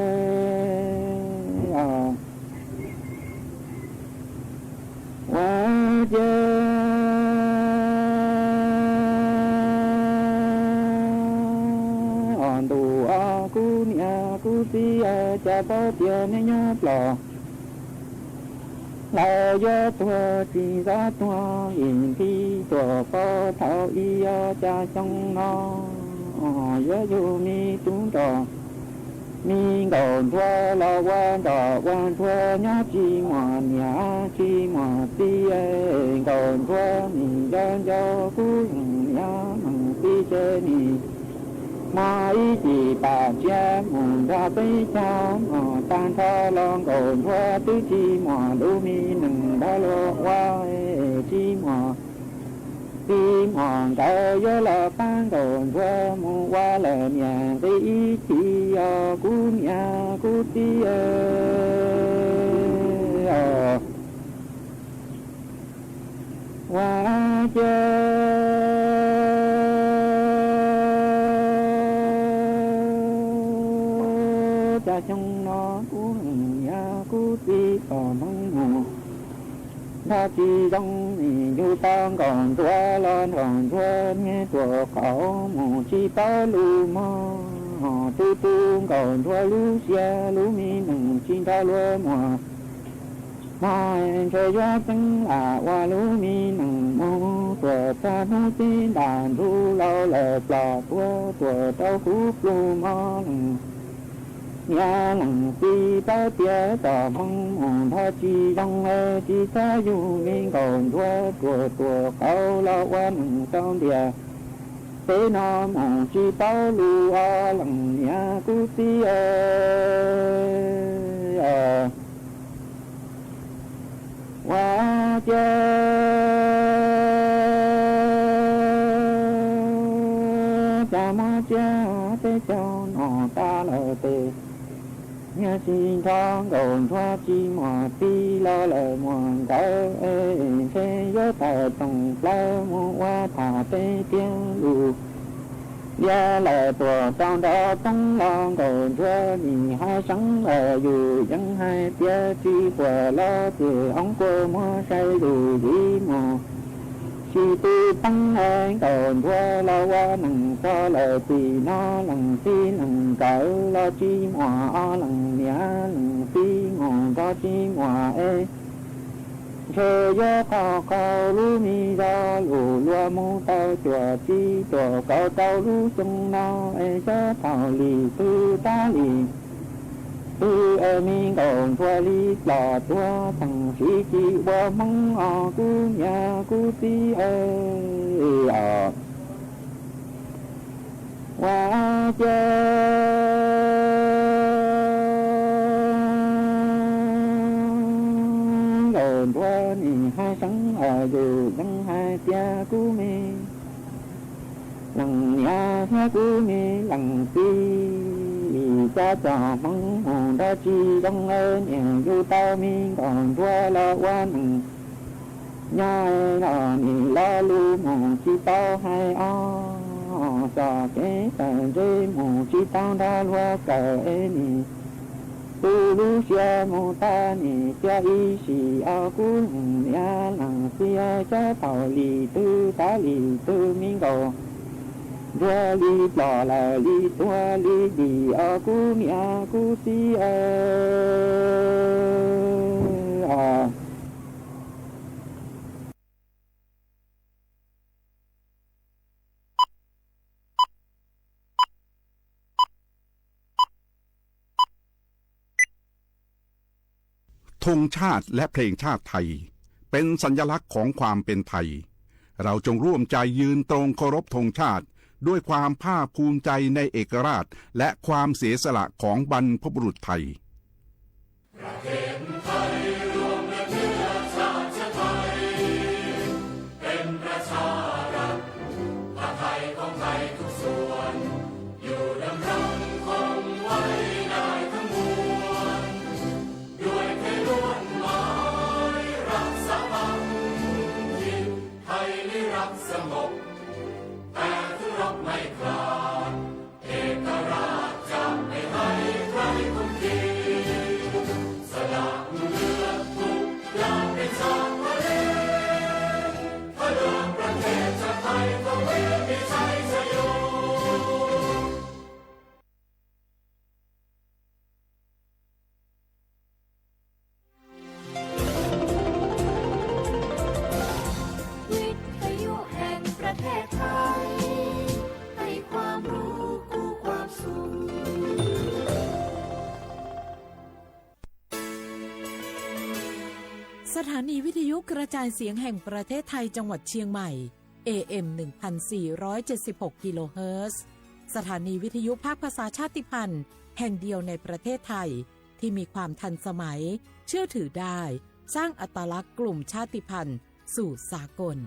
Ua ciav os ntuj os kuv niam kuv txiv, cas paub tias neb nyob plos lawm yuav tuag tsis txhob tuag, vim nthi tuag pog thaum ub, cas xyoo no yuav yug me tub nrog me Nkauj Ntsuab los ua nraug ua ntsuag nyob tsis muaj niam tsis muaj txiv. Nkauj Ntsuab nim nco nco kuv leej niam leej txiv, ces nim muaj ib cim pam txiav mus nrog peb caug mus tag nrho los Nkauj Ntsuab twb tsis muaj lub me neej nrog luag ua, tsis muaj txiv muaj nkawd yuav los pab Nkauj Ntsuab mus ua lawm niam nqi ib chim os kuv niam kuv txiv. Ua ciav cas xyoo no kuv leej niam kuv txiv txom hmoov mus nrog tsis zoo, yug tau Nkauj Ntsuab los Nkauj Ntsuab niag tuam qaum mus tsis paub lus mog, tu tu Nkauj Ntsuab lub siab lub me neej tsis nrog luag muaj mog, ntshe yuav txeeb lam ua lub me neej mus tuam txog hnub txij nram ntug laus lawm plos tuag tuam rau kuv plhu mog. Leej niam leej txiv paub tias txom hmoov mus nrog tsis zoo, tsis txhob yug me Nkauj Ntsuab tuam tuam qaum los ua neej rau ntiaj teb no mus tsis paub lus os leej niam kuv txiv. Ua ciav cas muab tsiab peb caug no tas lawm tes, niam tsis nrog Nkauj Ntsuab tsis muaj txiv los lawm muaj nkawd, ntshe yuav tawm rooj plaws mus ua tham teb tiag lus Liab lawm tuam rau nrov poob los nkaus ntsuag nim haj seeb lawm yus yeej hais tias tsis quaj los ces oob kua muag saib lus zib mus. Sis twb poob es nkaus ntsuag los ua neeg txog lawm tim no leej txiv leej nkawm los tsis muaj ob leeg niam leej txiv mus nrog tsis muaj es ntshe yuav qaug qaug lub me zog lus luag mus tau cuaj tsib cuaj kaum rau lub xyoo no es xyov thaum li twg rov li twg es me nkaus ntsuag li ploj tuag tag sim tsis ua hmoov os kuv niam kuv txiv os. Ua cas nkaus ntsuag nim haj seeb os yus yeej hais tias kuv me leej niam thiab kuv me leej txiv cas cov hmoov mus nrog tsis zoo es niam yus tau me nkaus ntsuag los ua neeg nyob los nim lo lus mus tsis tau hais os, txoj kev tawm ntsej mus tsis tau nrog luag kawm es nim tu lub siab mus tag nim cia ib sim os kuv leej niam leej txiv, xyov thaum li twg rov li twg me nkaus ntsuag li ploj lawm li tuag li dim os kuv niam kuv txiv os. ธงชาติและเพลงชาติไทยเป็นสัญลักษณ์ของความเป็นไทย เราจงร่วมใจยืนตรงเคารพธงชาติด้วยความภาคภูมิใจในเอกราชและความเสียสละของบรรพบุรุษไทย วิทยุแห่งประเทศไทย ให้ความรู้คู่ความสุข สถานีวิทยุกระจายเสียงแห่งประเทศไทยจังหวัดเชียงใหม่ เอ เอ็ม หนึ่งพันสี่ร้อยเจ็ดสิบหก กิโลเฮิรตซ์ สถานีวิทยุภาคภาษาชาติพันธุ์แห่งเดียวในประเทศไทย ที่มีความทันสมัย เชื่อถือได้ สร้างอัตลักษณ์กลุ่มชาติพันธุ์สู่สากล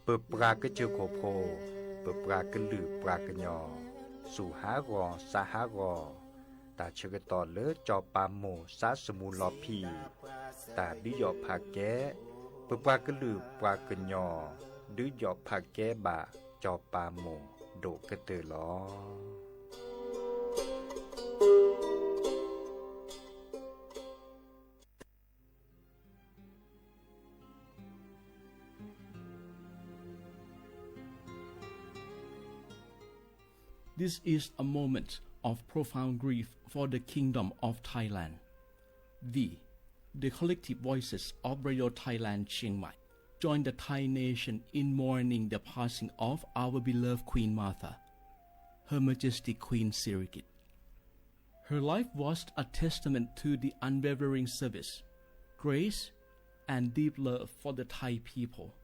Peb pab kwv tij phooj ywg, peb pab kwv lwm pab kwv nyob, xub hab zoo xab hab zoo, tas tsheb kwv tij lawv cov pab mus xab xub mus los phim, tas dwb yom phaj keb, peb pab kwv lwm pab kwv nyob, dwb yom phaj keb npam cov pab mus dua kwv tij los. This is a moment of profound grief for the Kingdom of Thailand. We, the collective voices of Radio Thailand Chiang Mai, join the Thai nation in mourning the passing of our beloved Queen Mother, Her Majesty Queen Sirikit. Her life was a testament to the unwavering service, grace, and deep love for the Thai people.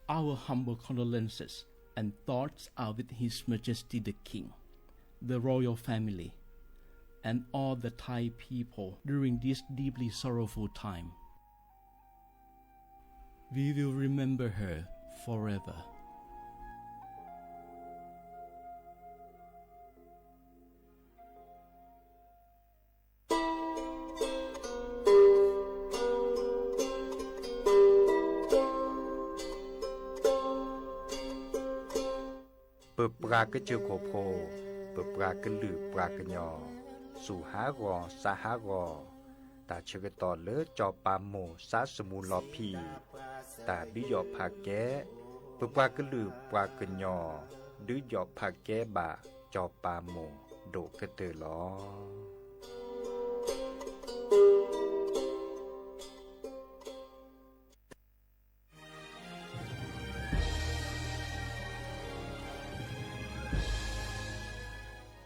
Our humble condolences and thoughts are with His Majesty the King, the royal family, and all the Thai people during this deeply sorrowful time. We will remember her forever. pab kab tsw khuv phu, pab pab kab lwm pab kab nyos, xu hab gos xab hab gos, tas tshwm kab tos lawv cov pab mus xab xu mus los phim, tas dwb yom phaj keb, pab pab kab lwm pab kab nyos, dwb yom phaj keb npam cov pab mus dum kab twg los.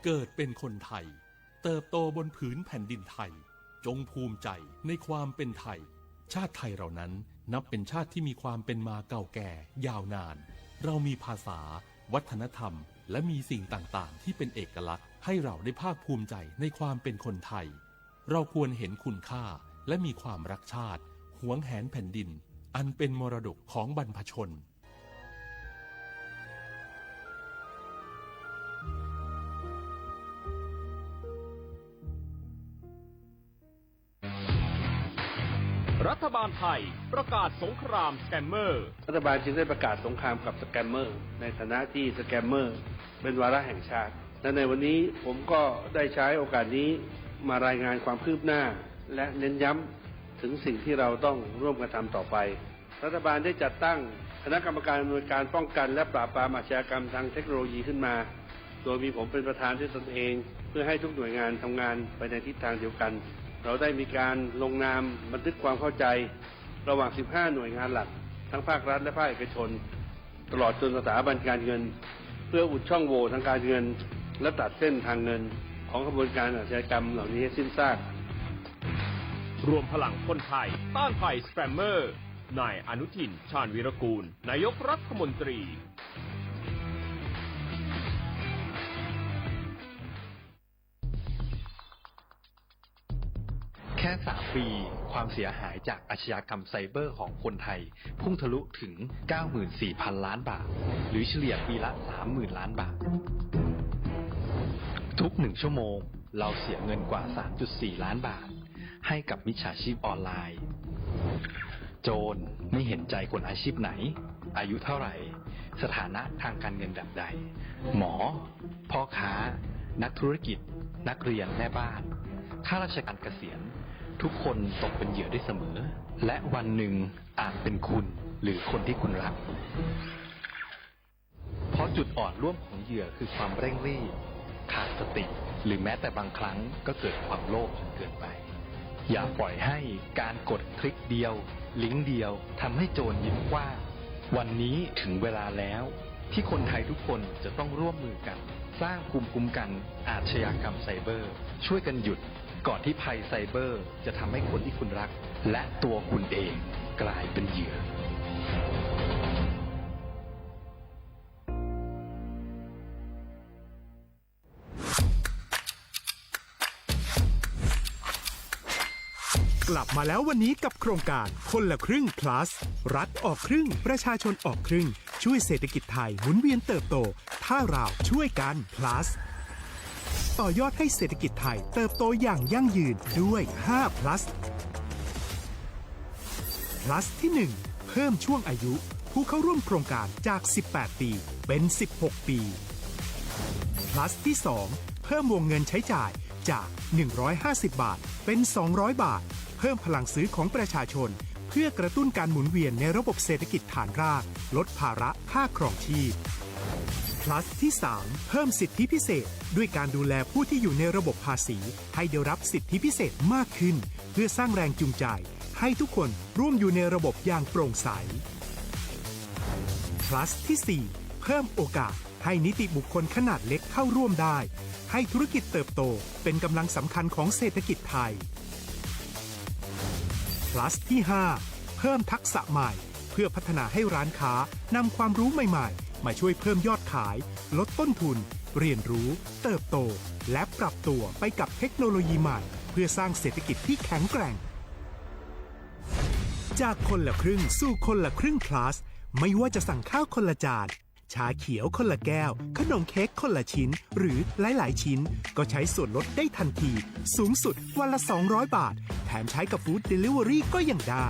เกิดเป็นคนไทย เติบโตบนผืนแผ่นดินไทย จงภูมิใจในความเป็นไทย ชาติไทยเรานั้นนับเป็นชาติที่มีความเป็นมาเก่าแก่ยาวนาน เรามีภาษา วัฒนธรรม และมีสิ่งต่างๆ ที่เป็นเอกลักษณ์ ให้เราได้ภาคภูมิใจในความเป็นคนไทย เราควรเห็นคุณค่า และมีความรักชาติ หวงแหนแผ่นดิน อันเป็นมรดกของบรรพชน รัฐบาลไทยประกาศสงครามสแกมเมอร์ รัฐบาลจึงได้ประกาศสงครามกับสแกมเมอร์ ในฐานะที่สแกมเมอร์เป็นวาระแห่งชาติ และในวันนี้ผมก็ได้ใช้โอกาสนี้มารายงานความคืบหน้า และเน้นย้ำถึงสิ่งที่เราต้องร่วมกันทำต่อไป รัฐบาลได้จัดตั้งคณะกรรมการอำนวยการป้องกันและปราบปรามอาชญากรรมทางเทคโนโลยีขึ้นมา โดยมีผมเป็นประธานด้วยตนเอง เพื่อให้ทุกหน่วยงานทำงานไปในทิศทางเดียวกัน เราได้มีการลงนามบันทึกความเข้าใจ ระหว่าง สิบห้า หน่วยงานหลัก ทั้งภาครัฐและภาคเอกชน ตลอดจนสถาบันการเงิน เพื่ออุดช่องโหว่ทางการเงิน และตัดเส้นทางเงินของขบวนการอาชญากรรมเหล่านี้ให้สิ้นซาก รวมพลังคนไทยต้านภัยสแกมเมอร์ นายอนุทิน ชาญวีรกูล นายกรัฐมนตรี แค่ สาม ปี ความเสียหายจากอาชญากรรมไซเบอร์ของคนไทย พุ่งทะลุถึง เก้าหมื่นสี่พันล้านบาท หรือเฉลี่ยปีละ สามหมื่นล้านบาท ทุกหนึ่งชั่วโมง เราเสียเงินกว่า สามจุดสี่ล้านบาท ให้กับมิจฉาชีพออนไลน์ โจรไม่เห็นใจคนอาชีพไหน อายุเท่าไหร่ สถานะทางการเงินแบบใด หมอ พ่อค้า นักธุรกิจ นักเรียน แม่บ้าน ข้าราชการเกษียณ ทุกคนตกเป็นเหยื่อได้เสมอ และวันหนึ่งอาจเป็นคุณ หรือคนที่คุณรัก เพราะจุดอ่อนร่วมของเหยื่อคือความเร่งรีบ ขาดสติ หรือแม้แต่บางครั้งก็เกิดความโลภจนเกินไป อย่าปล่อยให้การกดคลิกเดียว ลิงก์เดียวทำให้โจรยิ้มกว้าง วันนี้ถึงเวลาแล้ว ที่คนไทยทุกคนจะต้องร่วมมือกัน สร้างภูมิคุ้มกันอาชญากรรมไซเบอร์ ช่วยกันหยุด ก่อนที่ภัยไซเบอร์จะทำให้คนที่คุณรัก และตัวคุณเองกลายเป็นเหยื่อ กลับมาแล้ววันนี้กับโครงการคนละครึ่ง plus รัฐออกครึ่ง ประชาชนออกครึ่ง ช่วยเศรษฐกิจไทยหมุนเวียนเติบโต ถ้าเราช่วยกัน plus ต่อยอดให้เศรษฐกิจไทยเติบโตอย่างยั่งยืนด้วย ห้า plus plus ที่ หนึ่ง เพิ่มช่วงอายุผู้เข้าร่วมโครงการจาก สิบแปด ปี เป็น สิบหก ปี plus ที่ สอง เพิ่มวงเงินใช้จ่ายจาก หนึ่งร้อยห้าสิบ บาท เป็น สองร้อย บาท เพิ่มพลังซื้อของประชาชน เพื่อกระตุ้นการหมุนเวียนในระบบเศรษฐกิจฐานราก ลดภาระค่าครองชีพ plus ที่ สาม เพิ่มสิทธิพิเศษ ด้วยการดูแลผู้ที่อยู่ในระบบภาษี ให้ได้รับสิทธิพิเศษมากขึ้น เพื่อสร้างแรงจูงใจ ให้ทุกคนร่วมอยู่ในระบบอย่างโปร่งใส plus ที่ สี่ เพิ่มโอกาสให้นิติบุคคลขนาดเล็กเข้าร่วมได้ ให้ธุรกิจเติบโตเป็นกำลังสำคัญของเศรษฐกิจไทย plus ที่ ห้า เพิ่มทักษะใหม่ เพื่อพัฒนาให้ร้านค้านำความรู้ใหม่ๆ มาช่วยเพิ่มยอดขาย ลดต้นทุน เรียนรู้ เติบโต และปรับตัวไปกับเทคโนโลยีใหม่ เพื่อสร้างเศรษฐกิจที่แข็งแกร่ง จากคนละครึ่งสู่คนละครึ่ง plus ไม่ว่าจะสั่งข้าวคนละจาน ชาเขียวคนละแก้ว ขนมเค้กคนละชิ้น หรือหลายๆ ชิ้น ก็ใช้ส่วนลดได้ทันที สูงสุดวันละ สองร้อย บาท แถมใช้กับ Food Delivery ก็ยังได้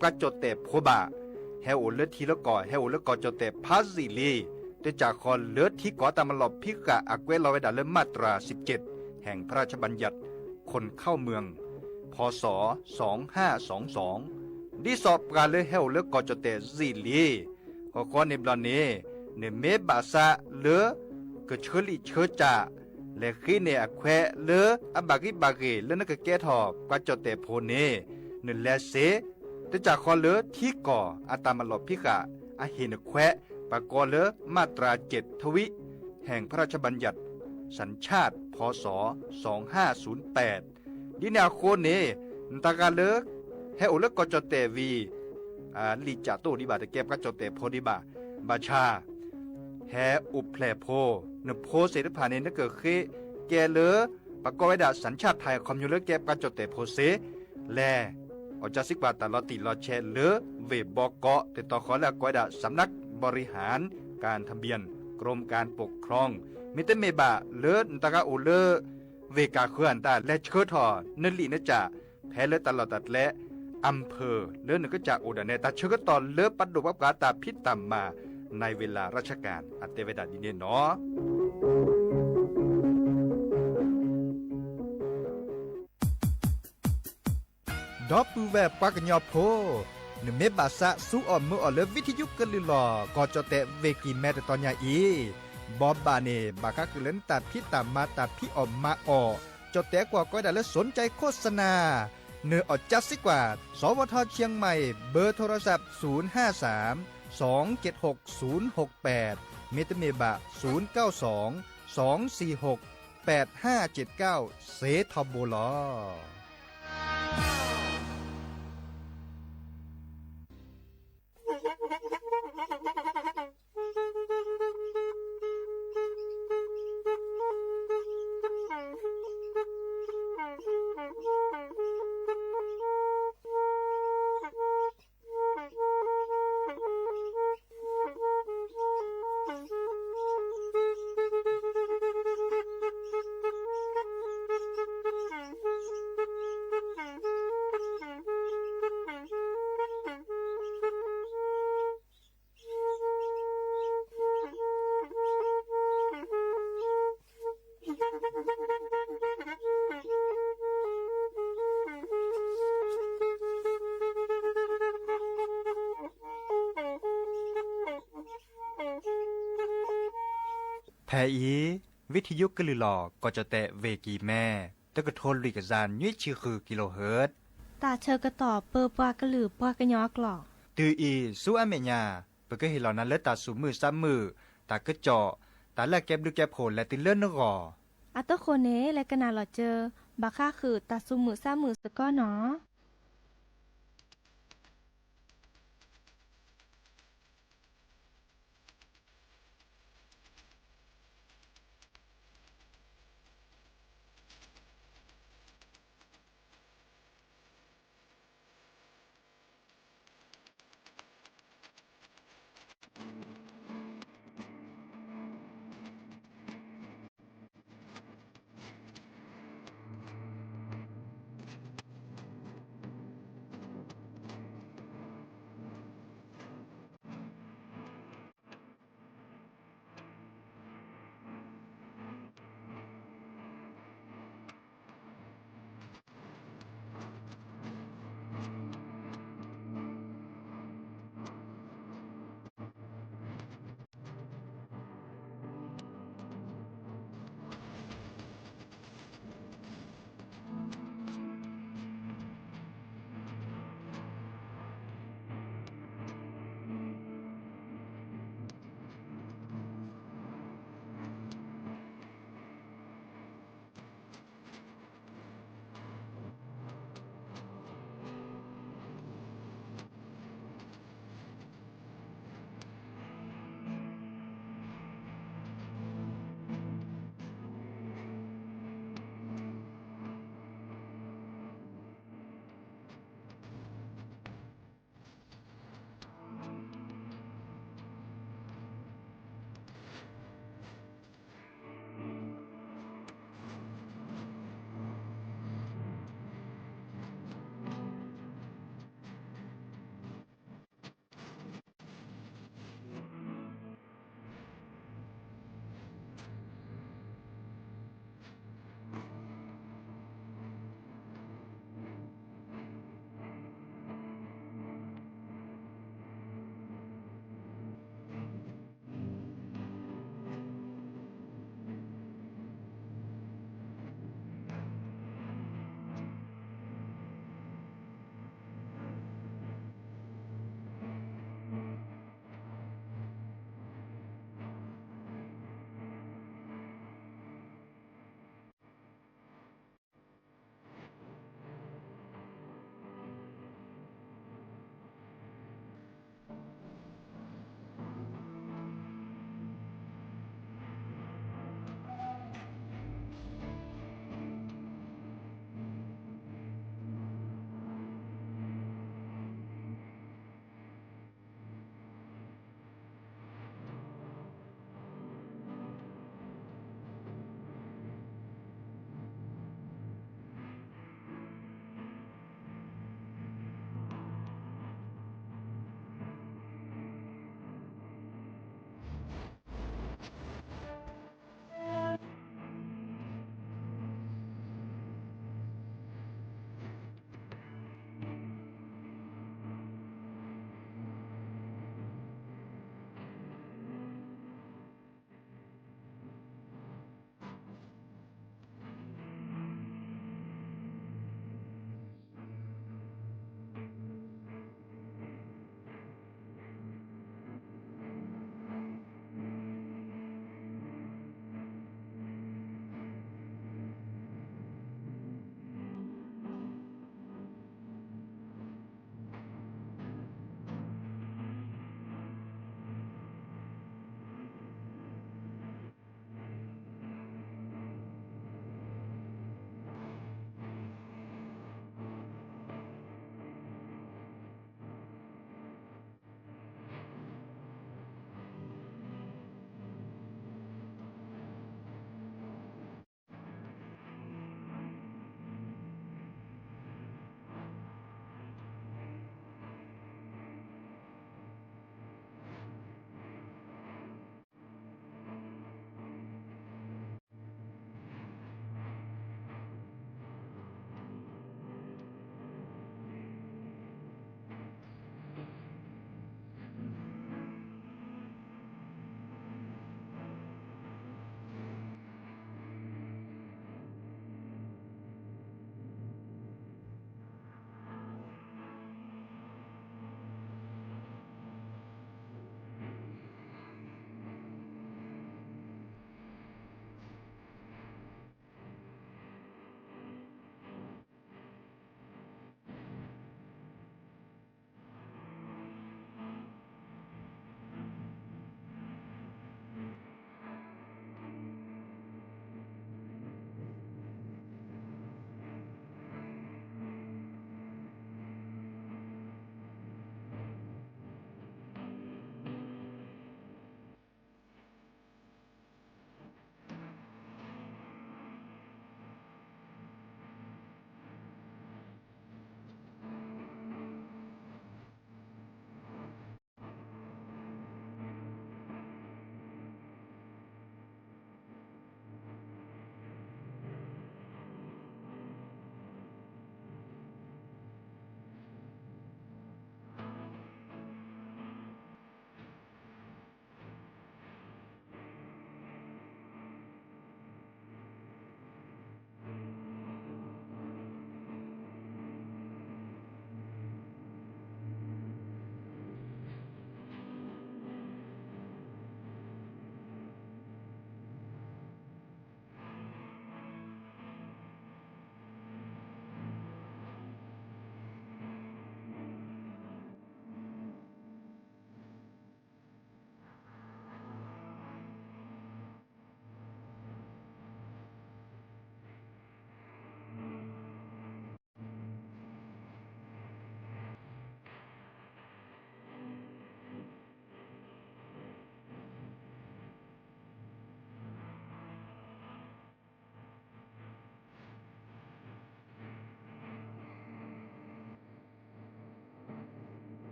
pab cov tes phov npam, has ua lawv thib lawv kom, has ua lawv kom cov tes phab zim li, tej tsam qhov lawv thib kom tas mas los phib qam a kueb los vaj dam lawv maj tras xib cem heem pha raj tshaj npab yam khon khauj mws, phov xov xoov haj xoov xoov, dib xov pab lawv has ua lawv kom cov tes zim li. Qhov qhov ne nplog ne, nws meb npam xav lawv kws tshawb lim tshawb tsam, lawv qhib ne a khuab lawv a npam qib npam qes lawv nab kws kab thom pab cov tes phov ne, nws lawv xev, tej tsam qhov lawv thib kom a tas mas los phib qam a hem nws khuab pab kom lawv maj tras cem thab vib heem pha raj tshaj npab yam xav tshaj phov xov xoov haj xoov pem. Dib ne a qhov ne, nws tas qab lawv has ua lawv kom cov tes vim lim tsam tuaj di npam tes kab pab cov tes phov di npam, npam tshaj has ua plam phov, nws phov xev lawv pham ne nab kws qhib kab lawv pab kom vaj dam xav tshaj thais qhov nyuag lawv kab pab cov tes phov xev, lawv ua tsab xib kuas tas los tim los tshem lawv vem npo kom tes tos qhov lawv kom vaj dam xav nab npo ri has kas tham npias krom kas pom khroos, me teb me npam lawv nws tas qab ua lawv vem kas qhwv has tas lawv tshawb thom nws lim nws tsam, pab lawv tas los tas dlav am phawm lawv nws kab tsam ua dam ne tas tshawb kab tos lawv pab dum pab kav tas phib tas mas nais ves las raj tshaj kas a tej vaj dam di ne no. Dov pw vaj pab kws nyob phov, nws meb npam xav xub om mw om lawv vib thib yub kawg lwm los kom cov tes vem kis mab tes tos nyaj ib, npo npam ne npam qab kws lawv nab tas phib tas mas tas phib om mas om, cov tes kuas kom vaj dam lawv xoov cai khos xa nas, nws ua tsab xib kuas xov vaj thov tshiab mais npawb thov rov xab xoov haj xav xoov cem hom xoov hom pem, me teb me npam xoov kauj xoov xoov xis hom pem haj cem kauj xev thov npua los. Hais ib, vib thi yub kab lwm los koj cov tes ve kis me, teb kab thua lwm kab zas nyuj tshij hwm kis los hwm. Tas chaw kab tom pw pua kab lwm pua kab nyob klom. Twb ib xub ab me nyas, peb kab his los nas lawv tas xu mwm xab mwm, tas kab com, tas laj kab nplwj kab phom lawv twb lawb nub hos. Ab tub qhua ne, lawv kab nas los caw, npam qhaj hwm tas xu mwm xab mwm xwb koj no.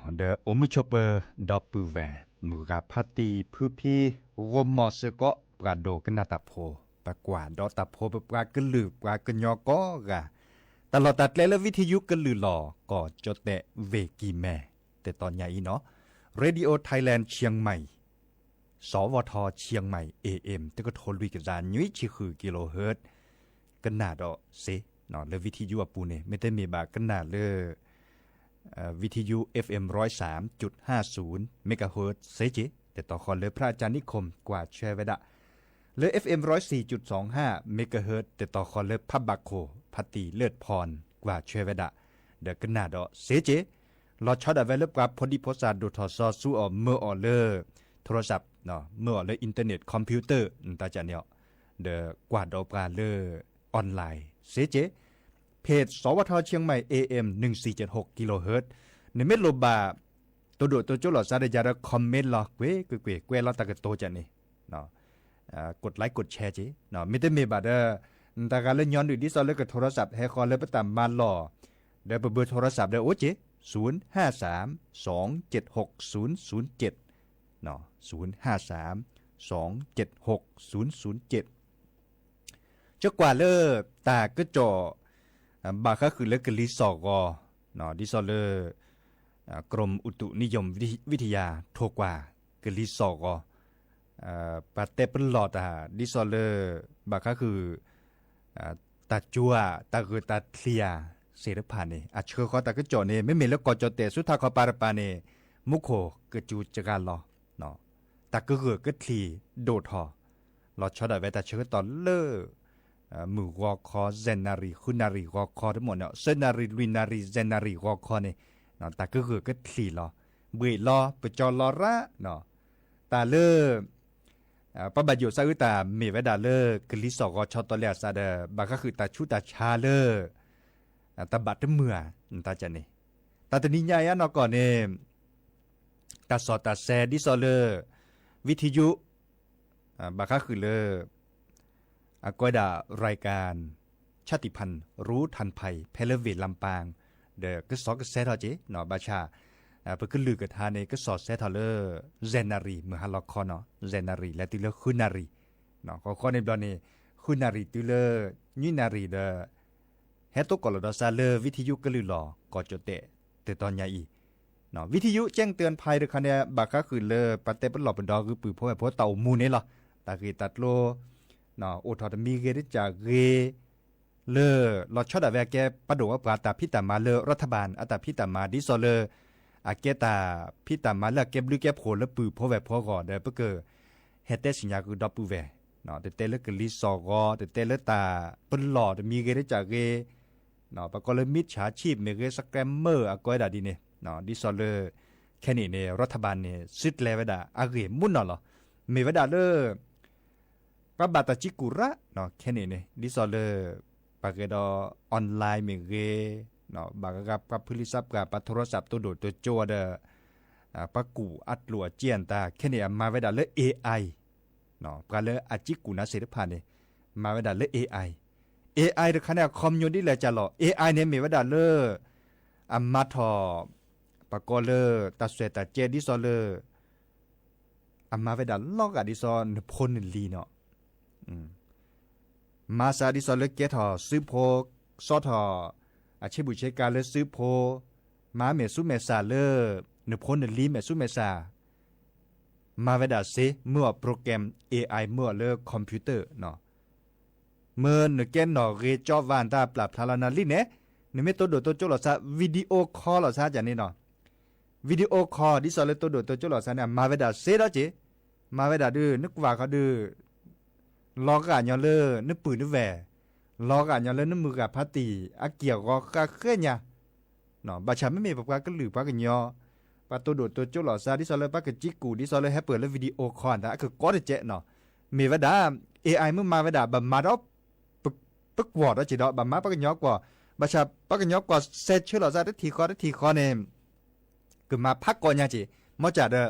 Ua muaj tshua pawg dov pw vas mus ga phab ti phwb phib, ua mov xwb kom pab dov kab naj tas phov, pab kuam dov tas phov, pab pab kab lwm pab kab nyob kom ga tas los tas dlej lawv vib thib yub kab lwm los kom cov tes vem kis mas tes tos nyaj ib no, Radio Thailand Chiang Mai, Sv Tho Chiang Mai A M twb kab thov lub kab zaj nyuj ib tshij hwm kilohertz, kab naj dov xeb no lawv vib thib yub a pum ne, mej tej mej pab kab naj lawv vib thib yub FM một không tám chấm hai không megahertz xeb ces tes tos kho lawv Phab Ca Nib Khom Kuam Tshe Ve Dam, lawv FM một không sáu chấm hai megahertz tes tos kho lawv Phab Ba Khom Phab Ti Lej Phon Kuam Tshe Ve Dam, ntawm kab naj dov xeb ces los tshawb dam ve lawv pab phob dib phob xa dua thov so xub os mej os lawv thov rov sab mej os lawv internet computer tas cas ne, ntawm kuam dov pab lawv online xeb ces phev Sv Tho Chiang Mai AM nees xis ces hauv kilohertz, nws mej lus pab tau dum tau coj los xav da ya da comment los kuv kuv kuv kuv los tag kawg tau cas ne, kod like kod share ces mej tej mej pab da ntag ga lawv nyob nws dib xo lawv kawg thov rov sab he qho lawv pab tas mas los, da pab pab thov rov sab da ua ces xu ha xav soo ces hauv xu xu ces, xu ha xav soo ces hauv xu xu ces. Tsob kuam lawv tas kab coj pab qhab hwm lawv kab li xov gos no dib xo lawv Krom U Tus Nib Yoos Vib Thij Yas thua kuam kab li xov gos pab teb pab los tas dib xo lawv pab qhab hwm tas cuam tas kws tas thlias xes lawv pham ne a tshwj qhov tas kab coj ne mej mej lawv kov cov tes xub thaj qhov pab rau pab ne, muab khom kab cub tsa ga los tas kab hwm kab thlias dua thov los tshawb dam ve tas tshwj kab tos lawv mws gos kho, zes nas ris, hwj nas ris gos kho, tab mom no xwb nas ris, lwm nas ris, zes nas ris gos kho ne, tas kab hwm kab thlias los, npwm los, pes tsawg los rab no, tas lawv pab pab yuam xav wb tas mej ve dam lawv kab li xov gos tsho tau li xav da pab qhab hwm tas tshub tas tshav lawv tas pab rab mwg tas cas ne, tas tus ni nyaj ab no kom ne tas xov tas xes dib xo lawv vib thib yub pab qhab hwm lawv koj dam rai kas tshaj tim phaj rub thaj phais phev lawv vim lam paas, da kab xov kab xes tho ces no pab tshaj pab kab lwm kawg tha ne kab xov xes tho lawv zes nas ris mws ha los kho no, zes nas ris lawv twb lawv hwj nas ris no, qhov qhov ne nplo ne hwj nas ris twb lawv nyib nas ris da heb tuab kom los dov xav lawv vib thib yub kab lwm los kov cov tes tes tog nyaj ib no vib thib yub ceeb tw phais rau qhov ne pab qhab hwm lawv pab teb pab los pab dov wb pw phuab ve phuab tau mus ne los tas qis tas dlua no ua thov tas mi qe rab ca qe lawv los tshawb dam ve a kev pab dum pab pab tas phib tas mas lawv rab thaj npas a tas phib tas mas dib xo lawv a kev tas phib tas mas lawv a kev nplwb kev phuam lawv pw phuab ve phuab gos da pab kawg he teb sim nyas wb dov pw ve no tes tej lawv kab li xov gos tes tej lawv tas pab los tas mi qe rab ca qe no pab koj lawv mib tshav tshij mej qe scammer a koj dam di ne no dib xo lawv khe nim ne rab thaj npas ne xwb dle ve dam a qe mub no los mej ve dam lawv pab npas tas tsib kum rab no khe nim ne dib xo lawv pab qe do online mej qe no pab qab pab phwj li xab pab pab thov rov sab tuaj dum tuaj cua da pab kum ab dluam ciaj tas khe nim mas ve dam lawv AI no pab lawv a tsib kum nav xes lawv pham ne mas ve dam lawv AI. AI rau qhov ne khom nyuj dib lawv cas los AI ne mej ve dam lawv a mas tho pab koj lawv tas xes tas ce dib xo lawv a mas ve dam loj kam dib xo nws phob nws li no mas xav dib xo lawv kev tho xwb phob, xob tho a tsheb pum tsheb ka lawv xwb phob, mas mej xub mej xas lawv nws phob nws li mej xub mej xas mas ve dam xeb maj program AI maj lawv computer no maj nws kev nom qe tso vas ntag plam plhav los na li ne, nws mej tuaj dum tuaj coj los xav video call los xav cas ne no video call dib xo lawv tuaj dum tuaj coj los xav ne mas ve dam xeb dab tsi mas ve dam dwb nws kuam qhov dwb los kam nyob lawv nws pw nws ve los kam nyob lawv nws mws kam phab ti ab kiag qhov qab qeb nyaj no npaj tshaj mej mej pab kab lwm pab kab nyob pab tuaj dum tuaj coj los xav dib xo lawv pab kab tsib kum dib xo lawv hab pw lawv video call ntag kawg kob dab tsi no mej ve dam AI maj mas ve dam pab mas dab pab kuam dab tsi dab pab mas pab kab nyob kuam npaj tshaj pab kab nyob kuam xav tshwj los xav dab thi qhov dab thi qhov ne kws mas phab ko nyaj tsi maj tsam dab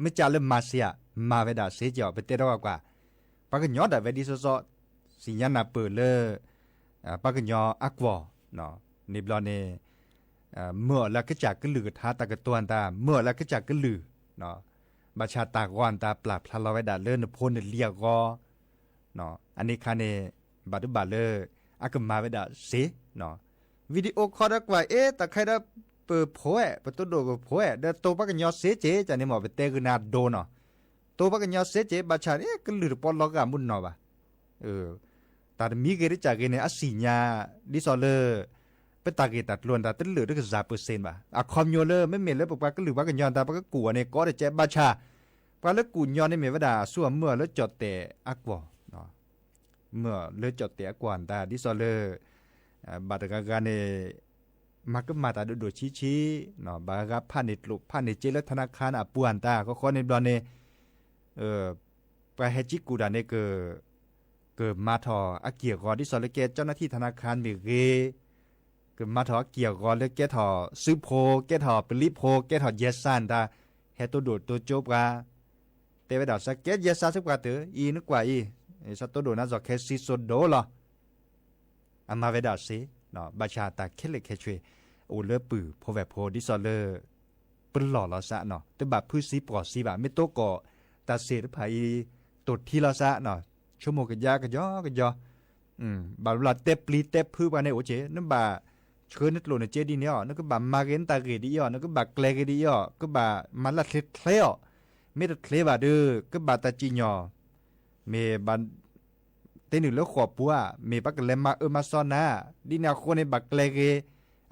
mej tsam lawv mas xia mas ve dam xeb tsi os peb tej dab kuam kuam pab kab nyob dam ve dib xo xo xim nyab nas pw lawv pab kab nyob ab kuam no ne nplo ne mw lawv kev tsam kev lwm kws thav tas kws tuag ntag, mw lawv kev tsam kev lwm no, npaj tshaj tas qos ntag plam plha los ve dam lawv nws pho nws liag qos no, a ni kha ne, npaj dub npaj lawv, ab kws mas ve dam xev no, video kho dawb kuas eb tas khai dawb pw phov, pw tuaj dum pw phov dawb tau pab kws nyo xev ces cas ne mam pw teb kws nas do no, tau pab kws nyo xev ces npaj tshaj kev lwm rau pov los kam npaj no vas tas miv qe dab tsam qe ne ab xim nyas dib xo lawm, peb tas qe tas dluag ntag teb lwm dab kws zam pw xev vas a khom nyuas lawm mej mem lawv pab kev lwm pab kws nyo ntag pab kev kum ne kov dab tsam npaj tshaj, pab lawv kum nyo ne mem ve dam xuam mw lawv com tes ab kuas, mw lawv com tes ab kuas ntag dib xo lawm, npaj tas ga ga ne, mas kab mas tas dub dub chib chib no npaj ga ga phaj ne dlum phaj ne ceb lawv tha na kha na puag ntag qhov qhov ne npaj ne, pab hab tsib kum dam ne kws mas thom ab kiag qos dib xo lawv kev cov nab thij tha na kha mem qe, kws mas thom ab kiag qos lawv kev thom xwb pho, kev thom pw lib pho, kev thom yag xa ntag, hab tuaj dum tuaj cov pab, tes ve dam xav kev yag xa xwb pab twv i nub kuam i, xav tuaj dum na zos khe xi xua dov los a mas ve dam xev no npaj tshaj tas kheb le khe tshe, ua lawv pw pho ve pho dib xo lawm, pw los los xav no twb npaj phwj xib pom xib vam mej tuaj kom tas xev rab pham i, tuaj thib los xav no, tshuaj muag kws yaj kws yog kws yog, npaj los teb plig teb phwj pab ne ua ces nub npaj, tshwb nub dlum nws ceb di ne os nub kws npaj mas qe nub tas qe di os nub kws npaj gle qe di os kws npaj mas laj dleb dleb os, mej rau dleb vam dwb kws npaj tas tsim nyog, mej teb nws lawv qhom puab mej pab kws le mas ua mas xo na, di ne qhua ne npaj gle qe,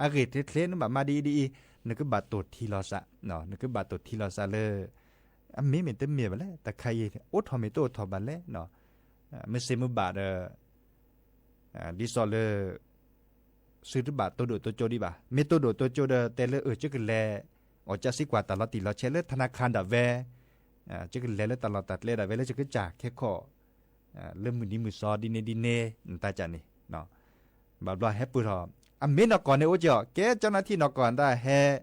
a qe dleb dleb nub npaj mas di di, nws kws npaj tuaj thib los xav no nws kws npaj tuaj thib los xav lawm, mej mej teb mej vas le tas khai ua thom mej tuaj ua thom vas le no, mej xev mub npaj dib xo lawm, xwb rab pham tuaj dum tuaj cov di vas mej tuaj dum tuaj cov da tes lawv ua tsev kws le, ua caj xib kuas tas los tim los tsheb lawv tha na kha nram ve, tsev kws le lawv tas los tas dleb nram ve lawv tsev kws tsam kheb khom, lawv mws di mws xo di ne di ne, tas tsam ne no, npaj npaj hab pw hos, a mej no kom ne ua ces os kev cov nab thij no kom ntag hab,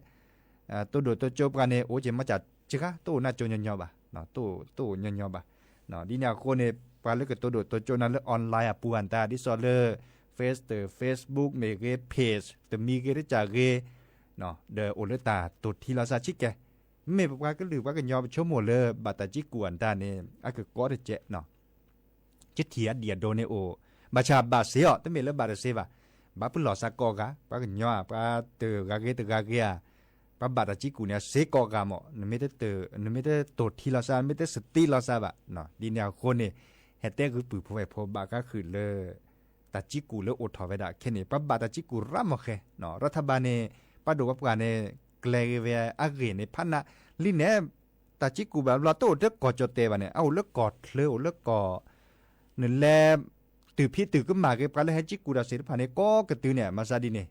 tuaj dum tuaj cov pab ne ua ces maj tsam tsis qab tuaj ua naj cov nyo nyo vas no, tuaj ua nyo nyo vas no, di ne qhua ne, pab lawv kws tuaj dum tuaj cov na lawv online a puag ntag dib xo lawm, face, Facebook mej qe page tas miv qe dab tsam qe no, da ua lawv tas tuaj thib los xav tsib ke, mej pab kev lwm pab kws nyo tshuaj muag lawm npaj tas tsib kum ntag ne, ab kws kov dab tsam no, tsib thim ab diam do ne ua, npaj tshaj npaj xev os teb mej lawv npaj tas xev vas, npaj pw los xav kom qas pab kws nyo pab tws ga qe tws ga qe, pab npaj tas tsib kum ne xev kom qas mog, nws mej tuaj thib los xav mej teb xwm tib los xav vas no, di ne qhua ne, hab teb qw pw pho ve pho npaj qab hwm lawm, tas tsib kum lawv ua thom ve dam kheb ne pab npaj tas tsib kum rab mos qhe no rab thaj npaj ne, pab dum pab pam ne, gle ve ab qe ne phab na, li ne, tas tsib kum vas los tuaj ua lawv kos cov tes vas ne, ua lawv kos dlhawv ua lawv kos, nws le twm phij twm kws mam qe pab lawv hab tsib kum tas xev rab pham ne kov kws twg ne mas xav di ne,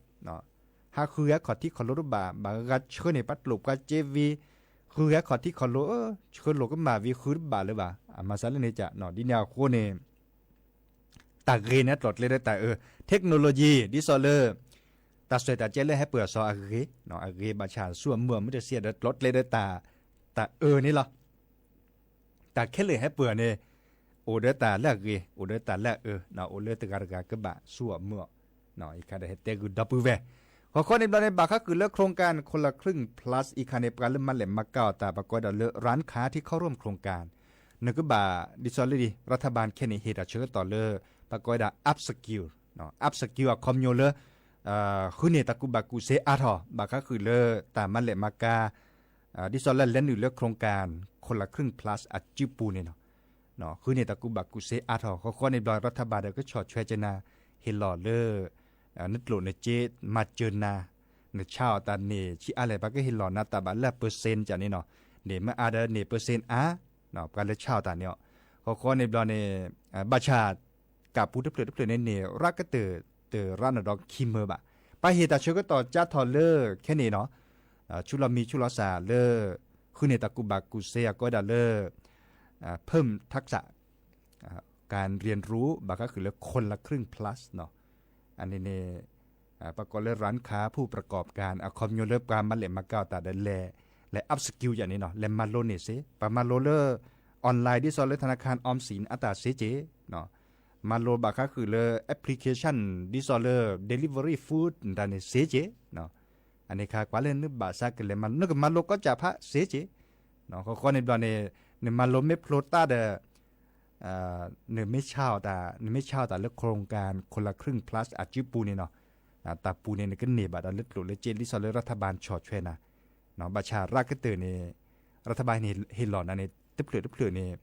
hab hwj hab khom thib khom luas rab npaj npaj ga tshwb ne pab dlum pab ceb viv, hwj hab khom thib khom luas, tshwb luas kws mam viv hwj rab npaj lawm vas mas xav le ne tsam no, di ne qhua ne, tas qe ne dlom dle lawv tas technology dib xo lawm, tas xav tas ceb lawv hab pw xo a qe no, a qe npaj tshaj xuam muag mub tas xiam dlom dle lawv tas, tas ne los, tas kheb lwm hab pw ne, ua lawv tas laj qe ua lawv tas laj no, ua lawv tws ga tws ga kws npaj xuam muag no, ib kha da hab teb qw dog pw ve. Qhov qhov ne npaj ne npaj qab hwm lawv โครงการคนละครึ่ง plus ib kha ne pab lawv mab lem mab kaum tas pab kov dam lawv ร้านค้าที่เข้าร่วมโครงการ nws kws npaj di xo lawm di rab thaj npaj kheb ne hem tas tshwb kws tom lawv pab kov dam upskill, upskill a khom nyuas lawm, hwj ne tas kum npaj kum xev ab thom npaj qab hwm lawv tas mab lem mab kaum, di xo lawm leej nws lawv โครงการคนละครึ่ง plus a tswb pus ne no, hwj ne tas kum npaj kum xev ab thom qhov qhov ne npaj rab thaj npaj da kws tshom tshwm tsev na, hem los lawm, nws dlum nws ceb mas tsaws na, nws tshaj tas ne tsis ab le pab kws hem los na tas npaj laj percent tsam ne no, ne mab ab da ne percent ab no pab lawv tshaj tas ne os, qhov qhov ne npaj ne, npaj tshaj, kam pub dab plawg dab plawg ne ne rab kab tw, tw rab no do khi mab vas, pab hem tas tshwb kws tom tsab thom lawm kheb ne no, tshuj los mis tshuj los xav lawm, hwj ne tas kum npaj kum xev kov dam lawv เพิ่มทักษะการเรียนรู้ npaj qab hwm lawv คนละครึ่ง plus no, ne ne, pab kov lawv ร้านค้าผู้ประกอบการ a khom nyuas lawv pab mab lem mab kaum tas da le, le upskill yam ne no le mas luas ne xev pab mas luas lawv online di xo lawv ธนาคารออมสิน ab tas xev tsev no, mas luas npaj qab hwm lawv application di xo lawv delivery food ntag ne xev tsev no, အန့ၣ်ခါ ကွၢ်လၢနဘၣ်ဆၢကလဲၤမၤ နကမၤ loan ကီး จ่าย พัก เสีย ces, ဟီၣ်ဃီန့ၣ်ဘျီန့ၣ် နမၤ loan မ့ၢ်ဖျိတၢ်ဒီး နမ့ၢ်ဆါအီၤတၢ် နမ့ၢ်ဆါအီၤတၢ်လၢ โครงการคนละครึ่ง plus အစုပူၤန့ၣ်နီၤ, တၢ်ပူၤန့ၣ် နကန့ၢ်ဘၣ်ဒီးလၢကျိၣ်လၢစ့ လံာ်စီဆှံလၢ รัฐบาล ချောက်ဆွဲ နၤ, ဘၣ်ဆၣ်ရၢကတၢၢ်န့ၣ် รัฐบาล ဟ့ၣ်လီၤနၤန့ၣ် တဖျၢၣ်တဖျၢၣ်န့ၣ်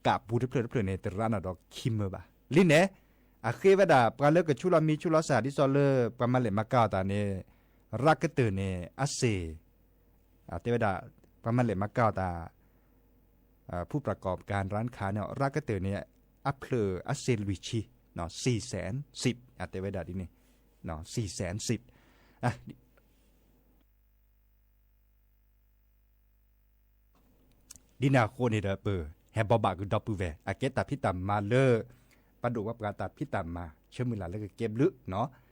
ကးပူၤတဖျၢၣ်တဖျၢၣ်န့ၣ် တရၣ်နၤဒီးခံမၢဘၣ်. လံန့ၣ် အဃ့ဝဲဒၣ် ပှၤလၢကဆူလီမံဆူလီစၢ် ဒ်သိးလၢ ပှၤမၤလဲၢ်မၤကၤအီၤတၢ်န့ၣ် ရၢကတၢၢ်န့ၣ် အစ့ တဲဝဲဒၣ် ပှၤမၤလဲၢ်မၤကၤအီၤတၢ် ผู้ประกอบการร้านค้า န့ၣ် ရၢကတၢၢ်န့ၣ် အဖျၢၣ်အစ့ လွံၢ်ဆံ, သီၣ်စဲၣ်စံး တဲဝဲဒၣ်ဒ်န့ၣ်, သီၣ်စဲၣ်စံး ဒ်န့ၣ်အဃိန့ၣ်ဒီး ပဟဲဘီဘၣ်ကဒီပုၢ်ဝဲၢ် အကဲတၢ်ဖံးတၢ်မၤလၢ ပဒိၣ်ဝဲပှၤတၢ်ဖံးတၢ်မၤ ဆၢမုၢ်လၢ်လၢကကဲဘျုးနီၤ.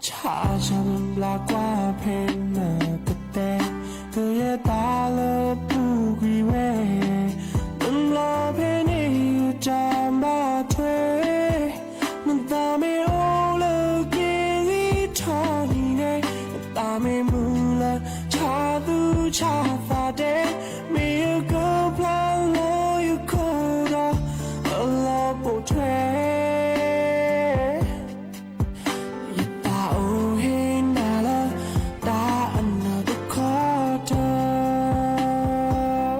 ဆါဆါဘျါကွၢ်ဖဲနကတဲ ကယဲၢ်တၢ်လၢပူၤကွံာ်ဝဲ တဘျီဖဲန့ၣ် ယတၢ်ဘၣ်ထွဲ နသးမ့ၢ်အိၣ်လၢက့ၤ ဂံၢ်ထီၣ်လံန့ၣ် နသးမ့ၢ်မုာ်လၢ ဆါသူဆါသးတဲ မ့ၢ်ယကဖျါလီၤယခိၣ်ဒီး အလီၤပိာ်ထွဲ ယတၢ်အိၣ်ဟ့ၣ်နၤလၢ တၢ်အနၢ်တခီတၢၢ်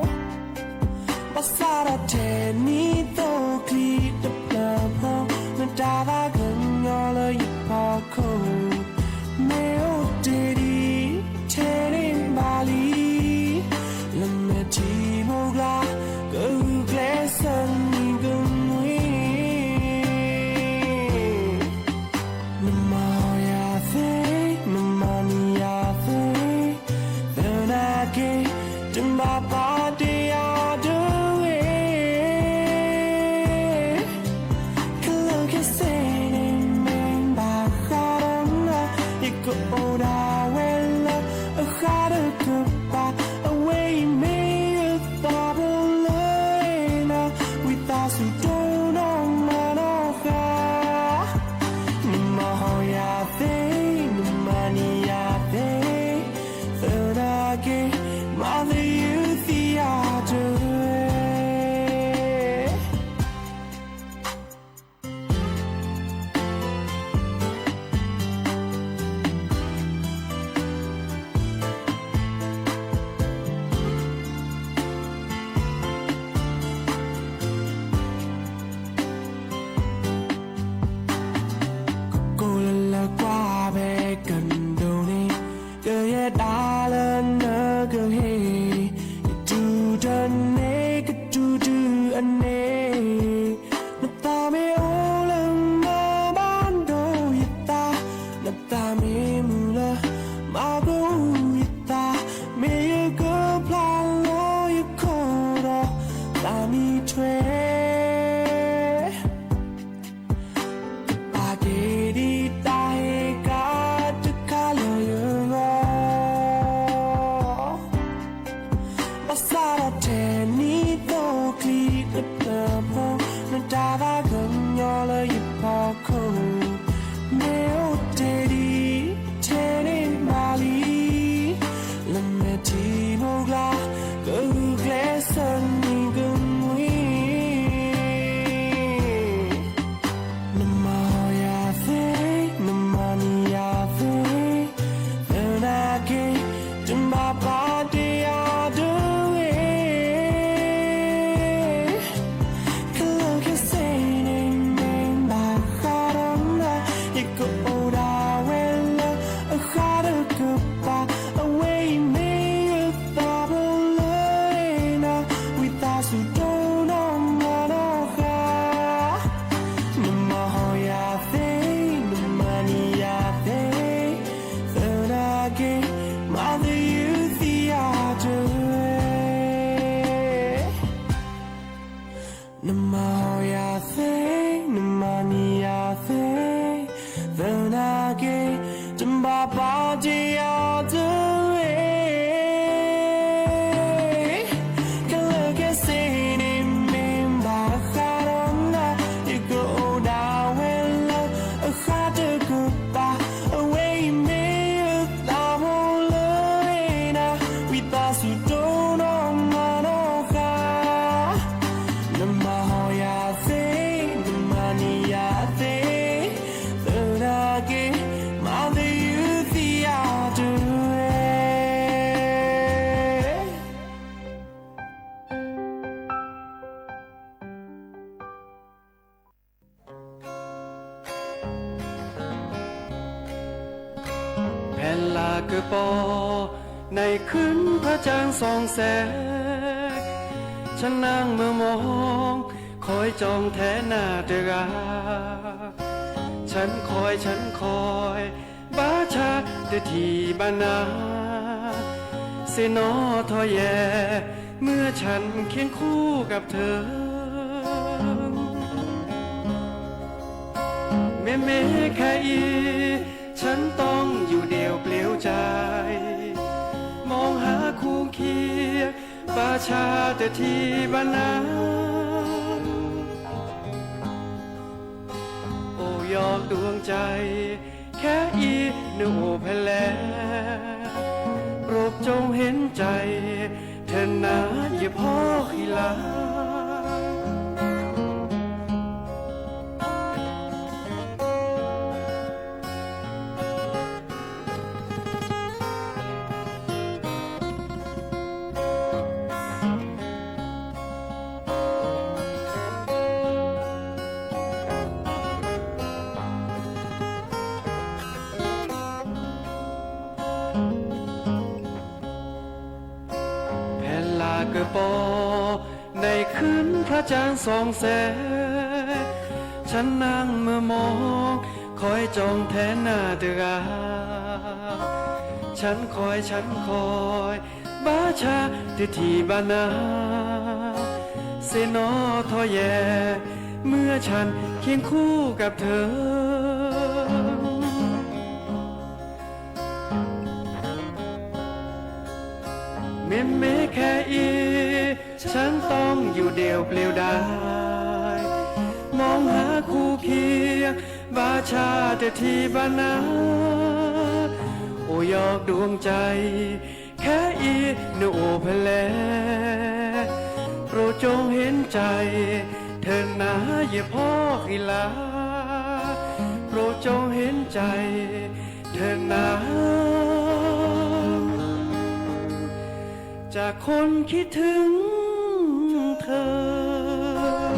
ဘၣ်ဆၣ်ဒီးထဲနံၤသိကျိၤတဖျၢၣ်ဖိ နတၢ်သးကညီၤလၢယဖီခိၣ် မ့ၢ်အိၣ်တ့ၢ်ဒံးထဲန့ၣ်ဘၣ်လံ လၢမဲာ်ထံမိၢ်ကျါ ကဂုာ်ကျဲးစၢးနံၤကမှံ နမၤဟီၣ်ယၤသ့, နမၤနံၤယၤသ့, သနာ်က့ တဘၣ်ပာ်တ့ၢ်ယၤတဂ့ၤ ခဲလၢာ်ခဲဆ့န့ၣ် မ့ၢ်ဘၣ်ဃးဒီးနၤ ယကအိၣ်ဒၣ်ဝဲလၢအဃၣ်တကပၤ အဝဲအံၤမ့ၢ်ယသးဖိလၢနၤ ဝံသးစူၤတိၢ်နီၣ်မၤနီၣ်ဃာ် နမၤဟီၣ်ယၤသ့, နမၤနံၤယၤသ့, သနာ်က့ မၤသယုၢ်သံယၤတဂ့ၤ ကကိးလၢလၢကွၢ်ဖဲကဒိးန့ၣ် ကယဲၢ်တၢ်လၢနကဟ့ၣ် ယတူၢ်တန့ၢ် ကတူၢ်တအန့ၣ် နသးမ့ၢ်အိၣ်လၢနဘၣ်ဒိယသး နသးမ့ၢ်မုာ်လၢ မၤကအိၣ်ယသး မ့ၢ်ယကဖျါလီၤယခိၣ်ဒီး သးမံထွဲ ကပာ်က့ၤဒံးတၢ်ဟ့ၣ်ကါတခါလၢယဂီၢ် ဘၣ်ဆၣ်ဒီးထဲနံၤသိကျိၤတဖျၢၣ်ဖိ နတၢ်သးကညီၤလၢယဖီခိၣ် မ့ၢ်အိၣ်တ့ၢ်ဒံး ထဲန့ၣ်ဘၣ်လံ လၢမဲာ်ထံမိၢ်ကျါ ကဂုာ်ကျဲးစၢးနံၤကမှံ နမၤဟီၣ်ယၤသ့, နမၤနံၤယၤသ့, သနာ်က့ တဘၣ်ပာ်တ့ၢ်ယၤတဂ့ၤ ခဲလၢာ်ခဲဆ့န့ၣ် မ့ၢ်ဘၣ်ဃးဒီးနၤ ယကအိၣ်ဒၣ်ဝဲလၢအဃၣ်တကပၤ အဝဲအံၤမ့ၢ်ယသးဖိလၢနၤ ဝံသး Kws pom nais khwb phab caag xoom xeeb, tshab naag maj moog khoij coom thab naag tawg ga. Tshab khoij tshab khoij npab tshab tawg thim npab naag, xeeb nov thov yam muaj tshab khiab khub kab thawv. Me me khab ib, tshab tooj yug diaum pliav cai, moog hab khub khiab npab tshab tawg thim npab naag. Ua yog duam cai, khab ib nws ua phem lawm, rua coob heev cai, thawm naag yawg phob qhia lawm. Phem laj kws pom nais khwb phab caag xoom xeeb, tshab naag maj moog khoij coom thab naag tawg ga. Tshab khoij tshab khoij npab tshab tawg thim npab naag, xeeb nov thov yam muaj tshab khiab khub kab thawv. Me me khab ib, tshab tooj yug diaum pliav cai, moog hab khub khiab npab tshab tawg thim npab naag. Ua yog duam cai, khab ib nws ua phem lawm, rua coob heev cai, thawm naag yawg phob qhia lawm, rua coob heev cai, thawm naag tsa khoob khib thwb thawv.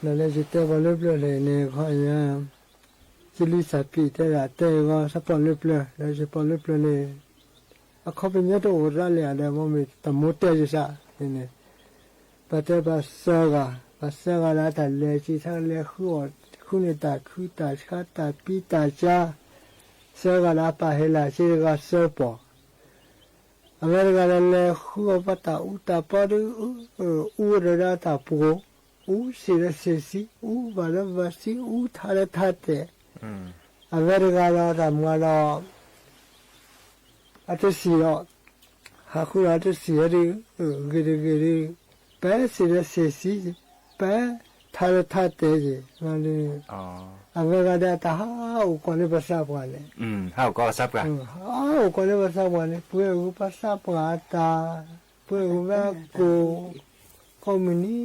Lawv le tsis teb pom lub plawg le ne, qhov tsis li xav pim tej zam tej ko xab pom lub plawg, lawv tsis pom lub plawg le. A khob peb nyob rau ua rab le a da muab me tas muab tej tsis sam ne. Pas tej pas xav ga, pas xav ga lawv tas le tsis txhaj le khwb, khwb ne tas khwb tas tshab tas pib tas tsa, xav ga lawv pas heev lam tsis ga xav pom. A vaj ga lawv le khwb pas tas ub tas pob dwb, ub rau dab tas puas, ub xis rau xis xib, ub vas rau vas xib, ub thaj rau thaj tes. A vaj ga los tas mus los, a tub xis los, ha khwb los tub xis dwb, gis gis dwb, peb xis rau xis xib, peb thaj rau thaj tes ces no li. A vaj ga tas hab ua koj neb pas xab pas ne, hab ua koj neb pas xab pas ne, pub kuv pas xab pas tas, pub kuv vaj kua, koj mus ni,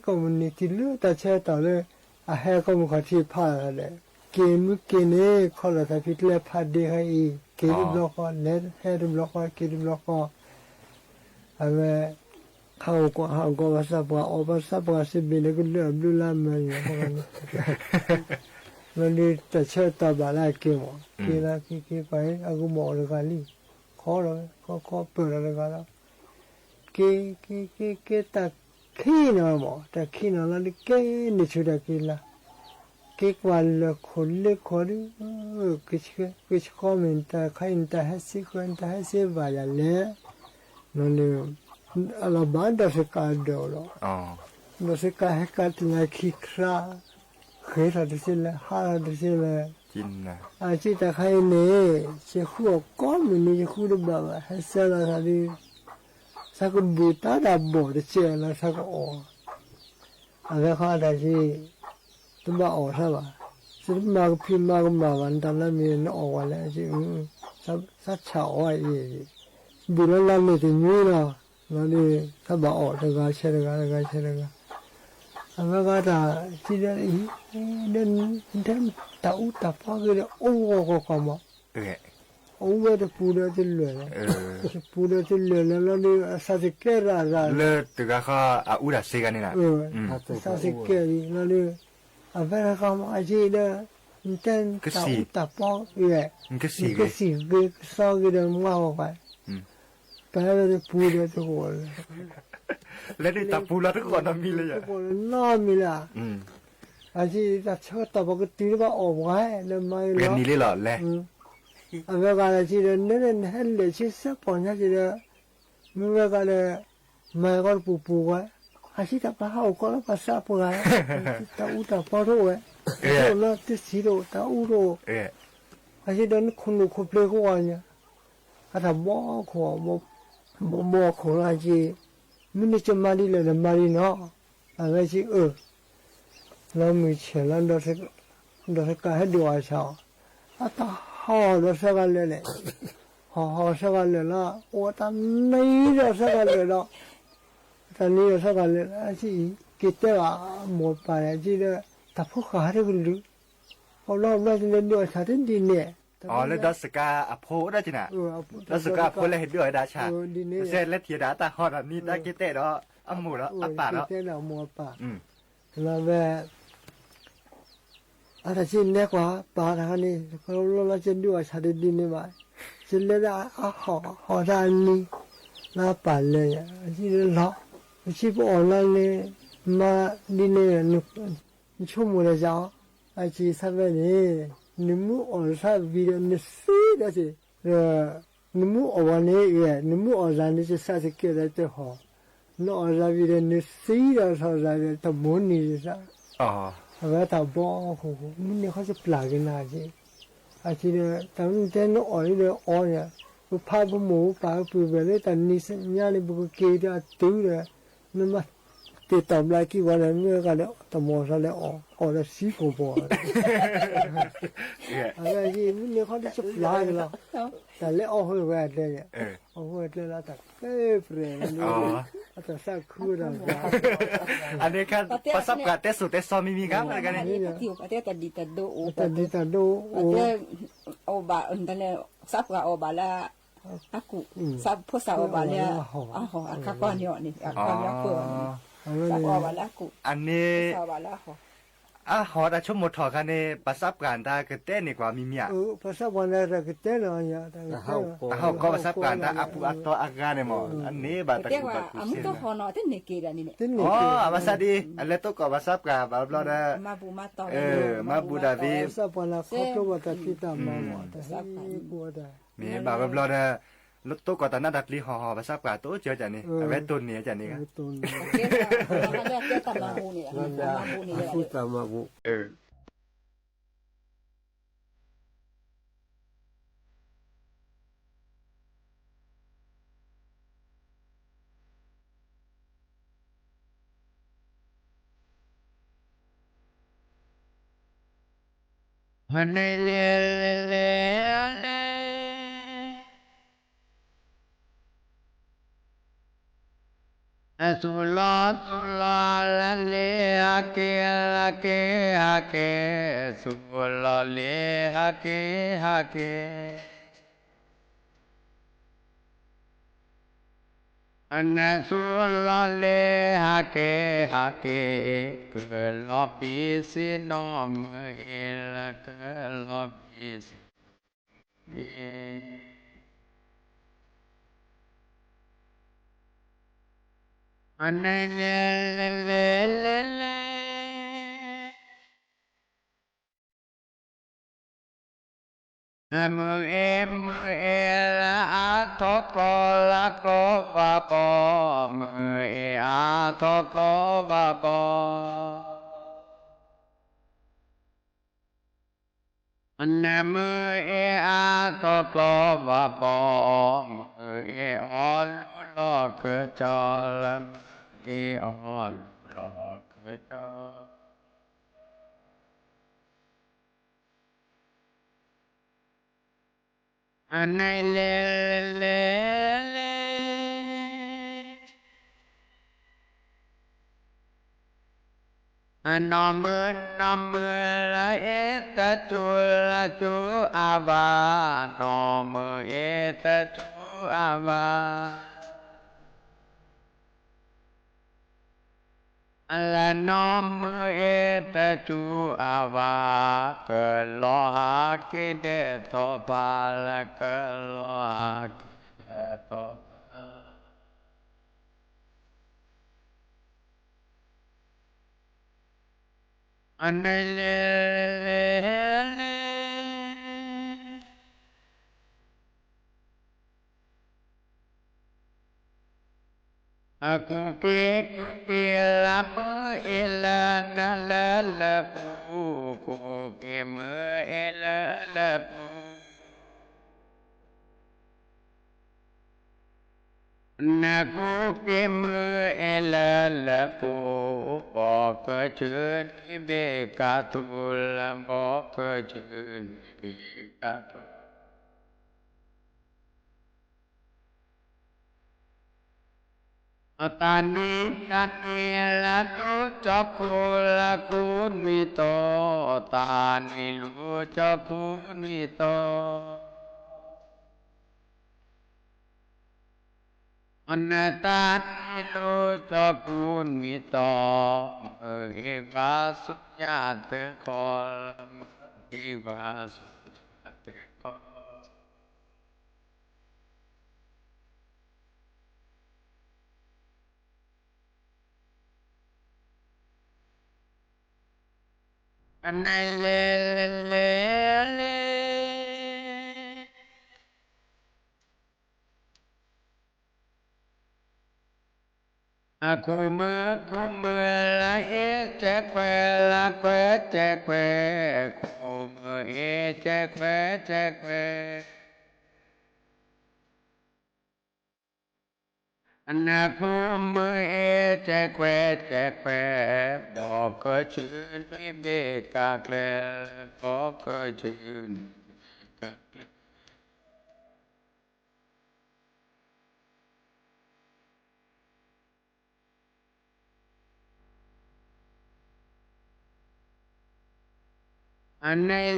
koj mus ni tsis lwj tas tshaj tom lawm, a he koj mus qhov tsis phaj lawm, kev mus kev ne, kho los tas pib dlej phaj deb hab ib kev rub nplob qhov, lawv he rub nplob qhov, kev rub nplob qhov. A vaj qha ua koj, ha ua koj pas xab pas, ua pas xab pas xwb peb lawv kuj lwj lub lab mas no li tas tshaj tom pam laj kev mos kev laj kev kev pam, a kuv mos ua rau qa li, qhov los qhov qhov pawg los rau qa los, kev kev kev kev tas khib no mos, tas khib no los li kev nws tshwm tas kev laj, kev kuas lawv khuv lej khuv dwb, kev tsis qhov me tas qhab tas hab xib qhab tas hab xib vas yam le no li, los npaj nrog xwb ka daus los, nrog xwb ka hab ka tis na khi kha, qhev thaum tas xwb lawm, hab thaum tas xwb lawm. Tsis tas qhab ne, tsis hu ua koj me nus tsis hu dub npam hab xab los thaum li, xab kuj npus tab dab npom tas tsev los xab kuj os. A vaj qhov tas tsis tub npaj os xab vas, tsis tub mas kuv phij mas kuv mas vas nta lab me nub os vas lawm tsis, xab tshaj os, npus lab lab me tus nyuj los no li, xab npaj os rau qa tshaj rau qa rau qa tshaj rau qa. A vaj qhov tas tsis, nrab tas ub tas pob kws ub ko ko ko mos, ub rau pub rau tij luam, pub rau tij luam los no li, xab tsis kej ram ram, ub tas xwb ka ne, xab tsis kej li no li, Ab, peb qhov mas a tsi da, ntev tas ub tas pob, nkag xim ke xob ke da maj ua, peb pub da, lawv nij tas pub los rub qhov no mis li, noj mis li. A tsi tas tshawb tau pov kwv tw lub pab os ua da mas li los, a peb qa a tsi da neb neb liam tsheb xab pom nyab tsi da, neb peb qa da mas koj pus pus ua, a tsi tas pab hauv koj lub pas xab pus qa, tas ub tas pob rau ua, no twb txiv rau tas ub rau, a tsi da neb khu nus khu ple koj ua nyab, a tas mob khu, mob mob khu no a tsi, neb neb tsi mas li lawm mas li no, a tsi los mus tshem los nrog sawv kab hab dua tshav, a tas ho los sawv kab lawm lawm, ho ho sawv kab lawm los ua tas ni los sawv kab lawm los, tas ni los sawv kab lawm a tsi, kev teb as mus pas a tsi da, tas phub qhov hab rau lwm, hauv no no tsi da dua tshav teb nti niam. Lawv dab xav kab a phub dab tsi na, dab xav kab a phub lawv dua dab tshav, xeb lawv thiaj dab tas ho tas ni tab kev teb los ab mus los ab pas los, los ve, a tas tsi neb koj pas tas ni, loj loj tsi dua tshav teb nti ni mas, tsi lawv dab ho ho tas ni, los pas lawm tsi los, tsi pub os no ne, mas li ne, nws tshuaj mus tas zam, a tsi xab peb ne, nws muab os xab vim nws xib dab tsi, nws muab os ua ne, nws muab os zam nws tsi xav tsi kiag tas tsi ho, nws os zam vim nws xib rau thaum zam tas muab nws tsi xav, a tas pob, nws niaj qhob tsi plam kiag na tsi, a tsi tas neb ob lub ob, kuv phab puag mus ua pas pw pem lub tas ni nyab li puag kuv ke twb twb, nws mas tes taum nplai kib ua tas mus os zam li os, os tas xib pom pom, nws niaj qhob tsi plam kiag los, tas li ob hwj ua dle, ob hwj dle los tas peb pre, tas xab khub tas, a ne, pas xab pas teb xus teb xov me me kab, tas di tas do, xab pas ua pas li ab kum, phub xav ua pas li ab hos, a kab koj nyob ni, koj nyob pw, xab pas ua pas li ab kum, a ne, ab hos tas tshuaj mus rho qha ne, pas xab pas ntawd kws teb ne kuv me me, pas xab pas ntawd kws teb no, hauv koj pas xab pas ntawd ab pub ab tob ab qa ne mog, a ne pas tas kuv pas kuv xwb, mas xab di lawv tuaj kom pas xab pas pas Nplog da, mas pub tas vi, me pas Nplog da, tuaj kom tas naj tas plig ho ho pas xab pas tuaj tsi cas ne, a peb tug niam cas ne, Xus los xus los la le ha ke, la ke ha ke, xus los le ha ke ha ke. Xus los le ha ke ha ke, kws los pib xib no mus es la kws los pib xib. Mus es mus es la a thov koj la koj vam pog, mus es a thov koj vam pog. Mus es a thov koj vam pog, mus es ob lub los kws tso, mus es ob lub los kws tso. No mus no mus la es tag tsuj la tsuj a vas, no mus es tag tsuj a vas. Lam no mw es tawg tsum a vas, kawg los hav kev dej thov pab, kawg los hav kev dej thov pab. Kuv pib kuv pib lam mw es lawv lawv lawv pum, kuv pib mw es lawv lawv pum. Kuv pib mw es lawv lawv pum, npog kawg tswv npe kaj tug lawm, npog kawg tswv npe kaj tug. Tag nws tag nws lam lub tso kuv lam kuv nws tau, tag nws lub tso kuv nws tau. Nws tag nws lub tso kuv nws tau, mw es vaj xub nyas twb qhov, mw es vaj xub nyas twb qhov. Kuv mw kuv mw lam ib tsev kuv lam kuv tsev kuv, kuv mw ib tsev kuv tsev kuv. Kuv mw ib tsev kuv tsev kuv, npog kawg tswv npe kaj dlej, npog kawg tswv npe kaj dlej. Mw es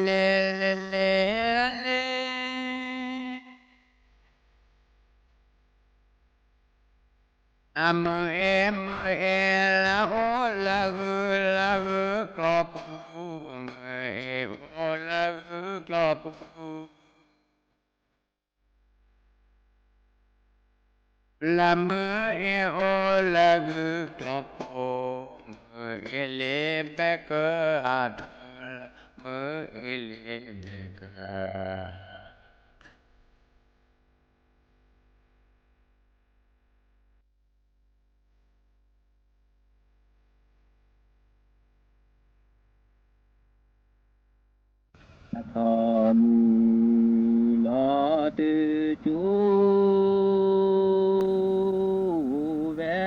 mw es lam ua lam vwm lam vwm dlov pum, mw es ua lam vwm dlov pum. Lam mw es ua lam vwm dlov pum, mw es li npe kawg a dlov, mw es li npe kawg. Thov mw los twb tsuj ve,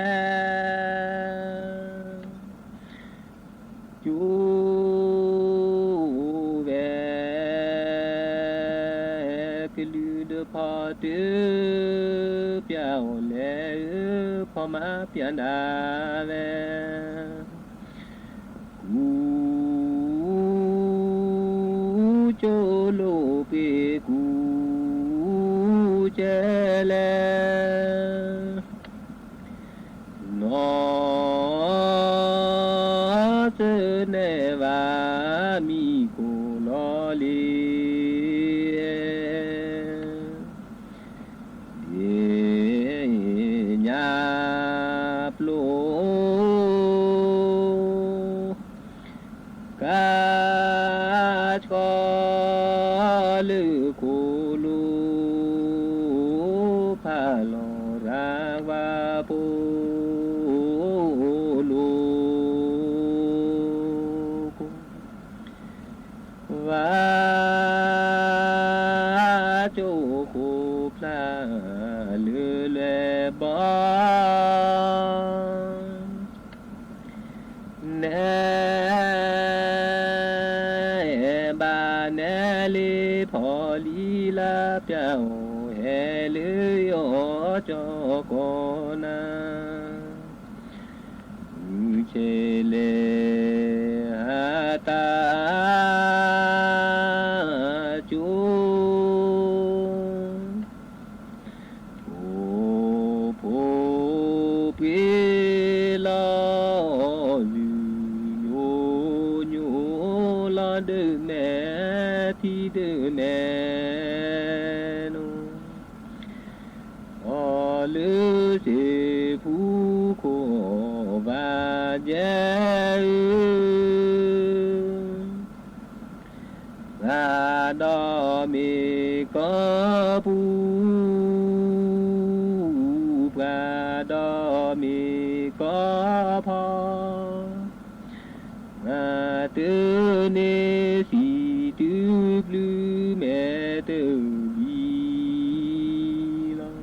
tsuj ve kwv lwm dwb phom twb piam ua le, wb phom mab piam nram ve. Kuv coj lus pem kuv ceg le, no txwj nej vam mi kuv los li. Nyab pluj kab tshoj lwm kuv lub phaj los rag vaj pub lub kuv vaj cuj kuv plaj lwm lub npog. Neb npaj neb li phom li laj piam ua he lwm yuav coj koj na. Wb tseg le has tas tsuj, pum pum pib los ntws me no, hos lwm xeem pub khuam vas nceb, vas dom me koj pub, vas dom me koj phob, mas twb nej xim twb plwb me twb li los,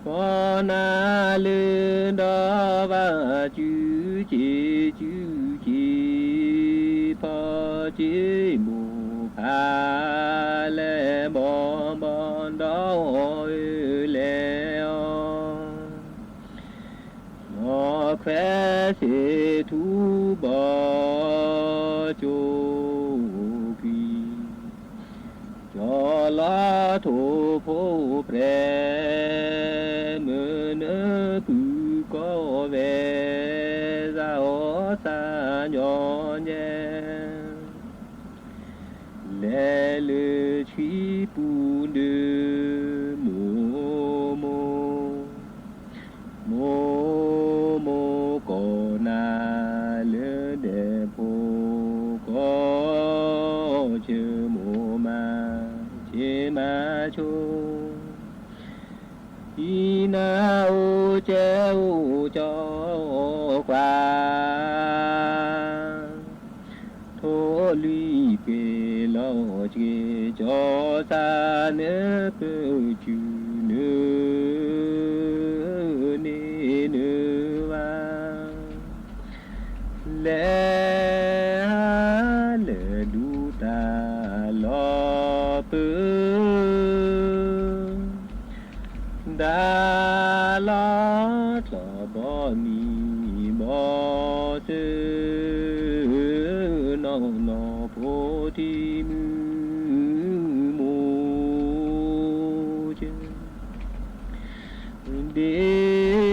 koj na lwm nrog Vaj Tswv ces Tswv ces phob ces mus phav le npo npo nrov le os. Los khuev xeem thub npo cuag kis, cov loj thov phauj pres, mws nws pw koj ve, zaj ob xa nco nce. Le lwm tshib pub ntws mus mus, mus mus kom nas lwm dej pub koj chaw mus mas ces mas tshua. Ib nab ua ceg ua cov quas, thaum lwm pem los ces cov xa nws kawm tswv nws niam nws vaj, le lwm dub tas los pw, nta los txog npog nis npog xwb, no no puag tim mws mus ces deb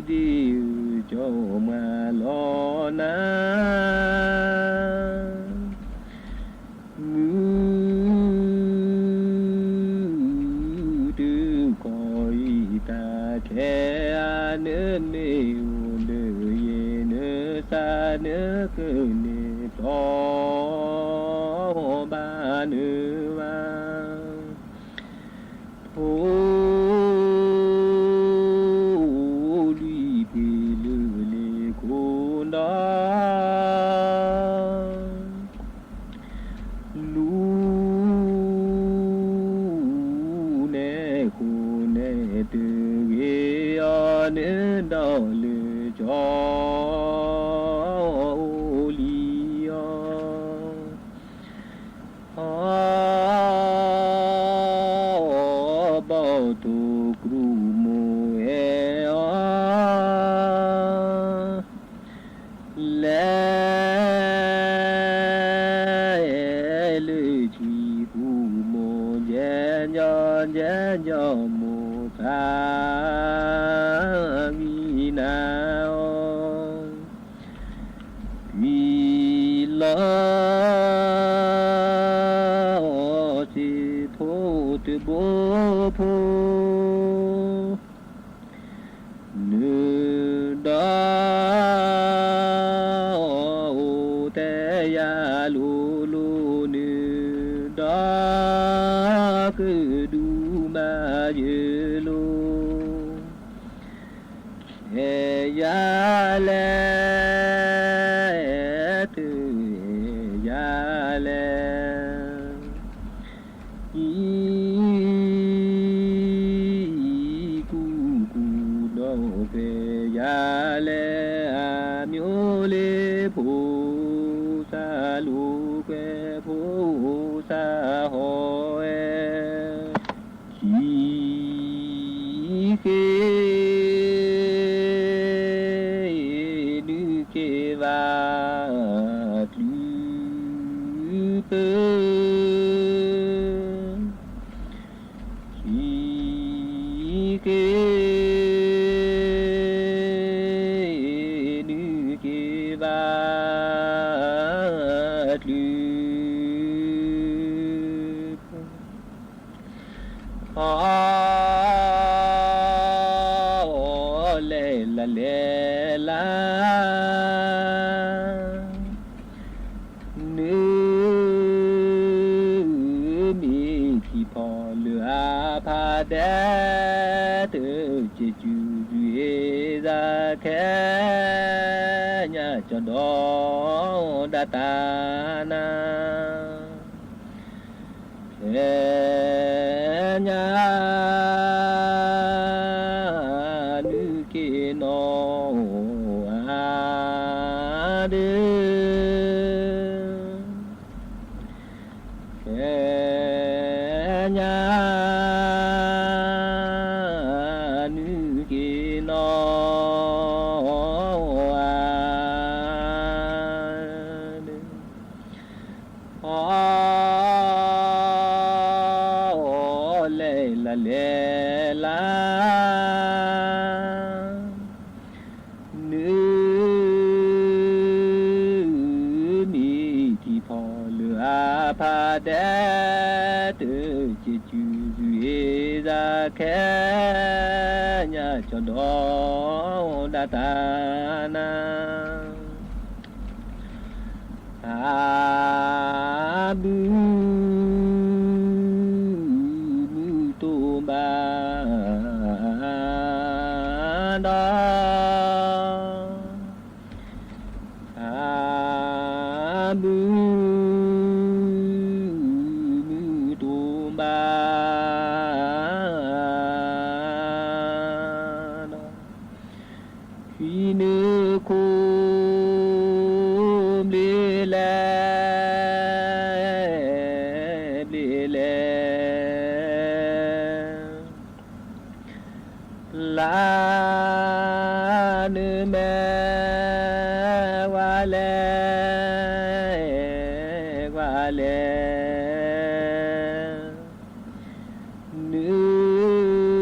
deb cov mas los na. Mws twb kho ib tag khe, nws me ua ntws yej nws xa nws kawm niam ploj npaj nws vaj. Thaum lwm pem lwm li kuv nrog lub neb kuv neb twg es os, neb nrog lwm cov ua li os. Ho npauj tus kruj mus es os, le lwm tshib pub mus nce nco nce nco mus txog vim na os. Vim los xij thaum twb npau phu, nws nrog ua tej yam lug lug, nws nrog kwv dub mas yws lug. Es yam le, twb yam le, ib kuj kuj nrog peb yam le, a, nyuj li phuj xa lug kuj phuj xa hov es, tsis kev nws kev vaj dlwb pw, tsis kev nws kev vaj dlwb. Ho lej laj lej laj, nws mim thim phom lwm a phaj deb twm ces cwm zwm zaj kheb nyaj cov nrov dab tas na. Kheb nyaj nws kev no a deb. Kheb nyaj nws kev no a deb. Ho lej laj lej laj, nws mim thim phom lwm a phaj deb twm ces cwm zwm zaj kheb nyaj cov nrov dab tas na. Ab npwg, nws tus npa nrov, ab npwg, nws tus npa nrov. Khwv nws khu nplij le nplij le, laj nws me vaj le vaj le. Nws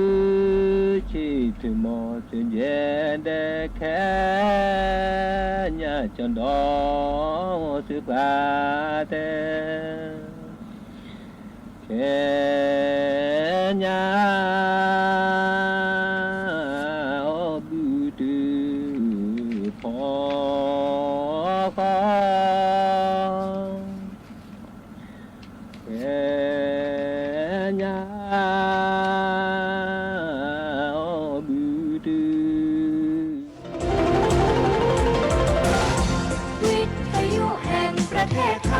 tsis thwm mos txwm ntse nte kheb nyaj cov nrov xwb pas teb. Kheb nyaj ob npwg twb phov qhov. Kheb nyaj ob npwg twb วิทยุแห่งประเทศไท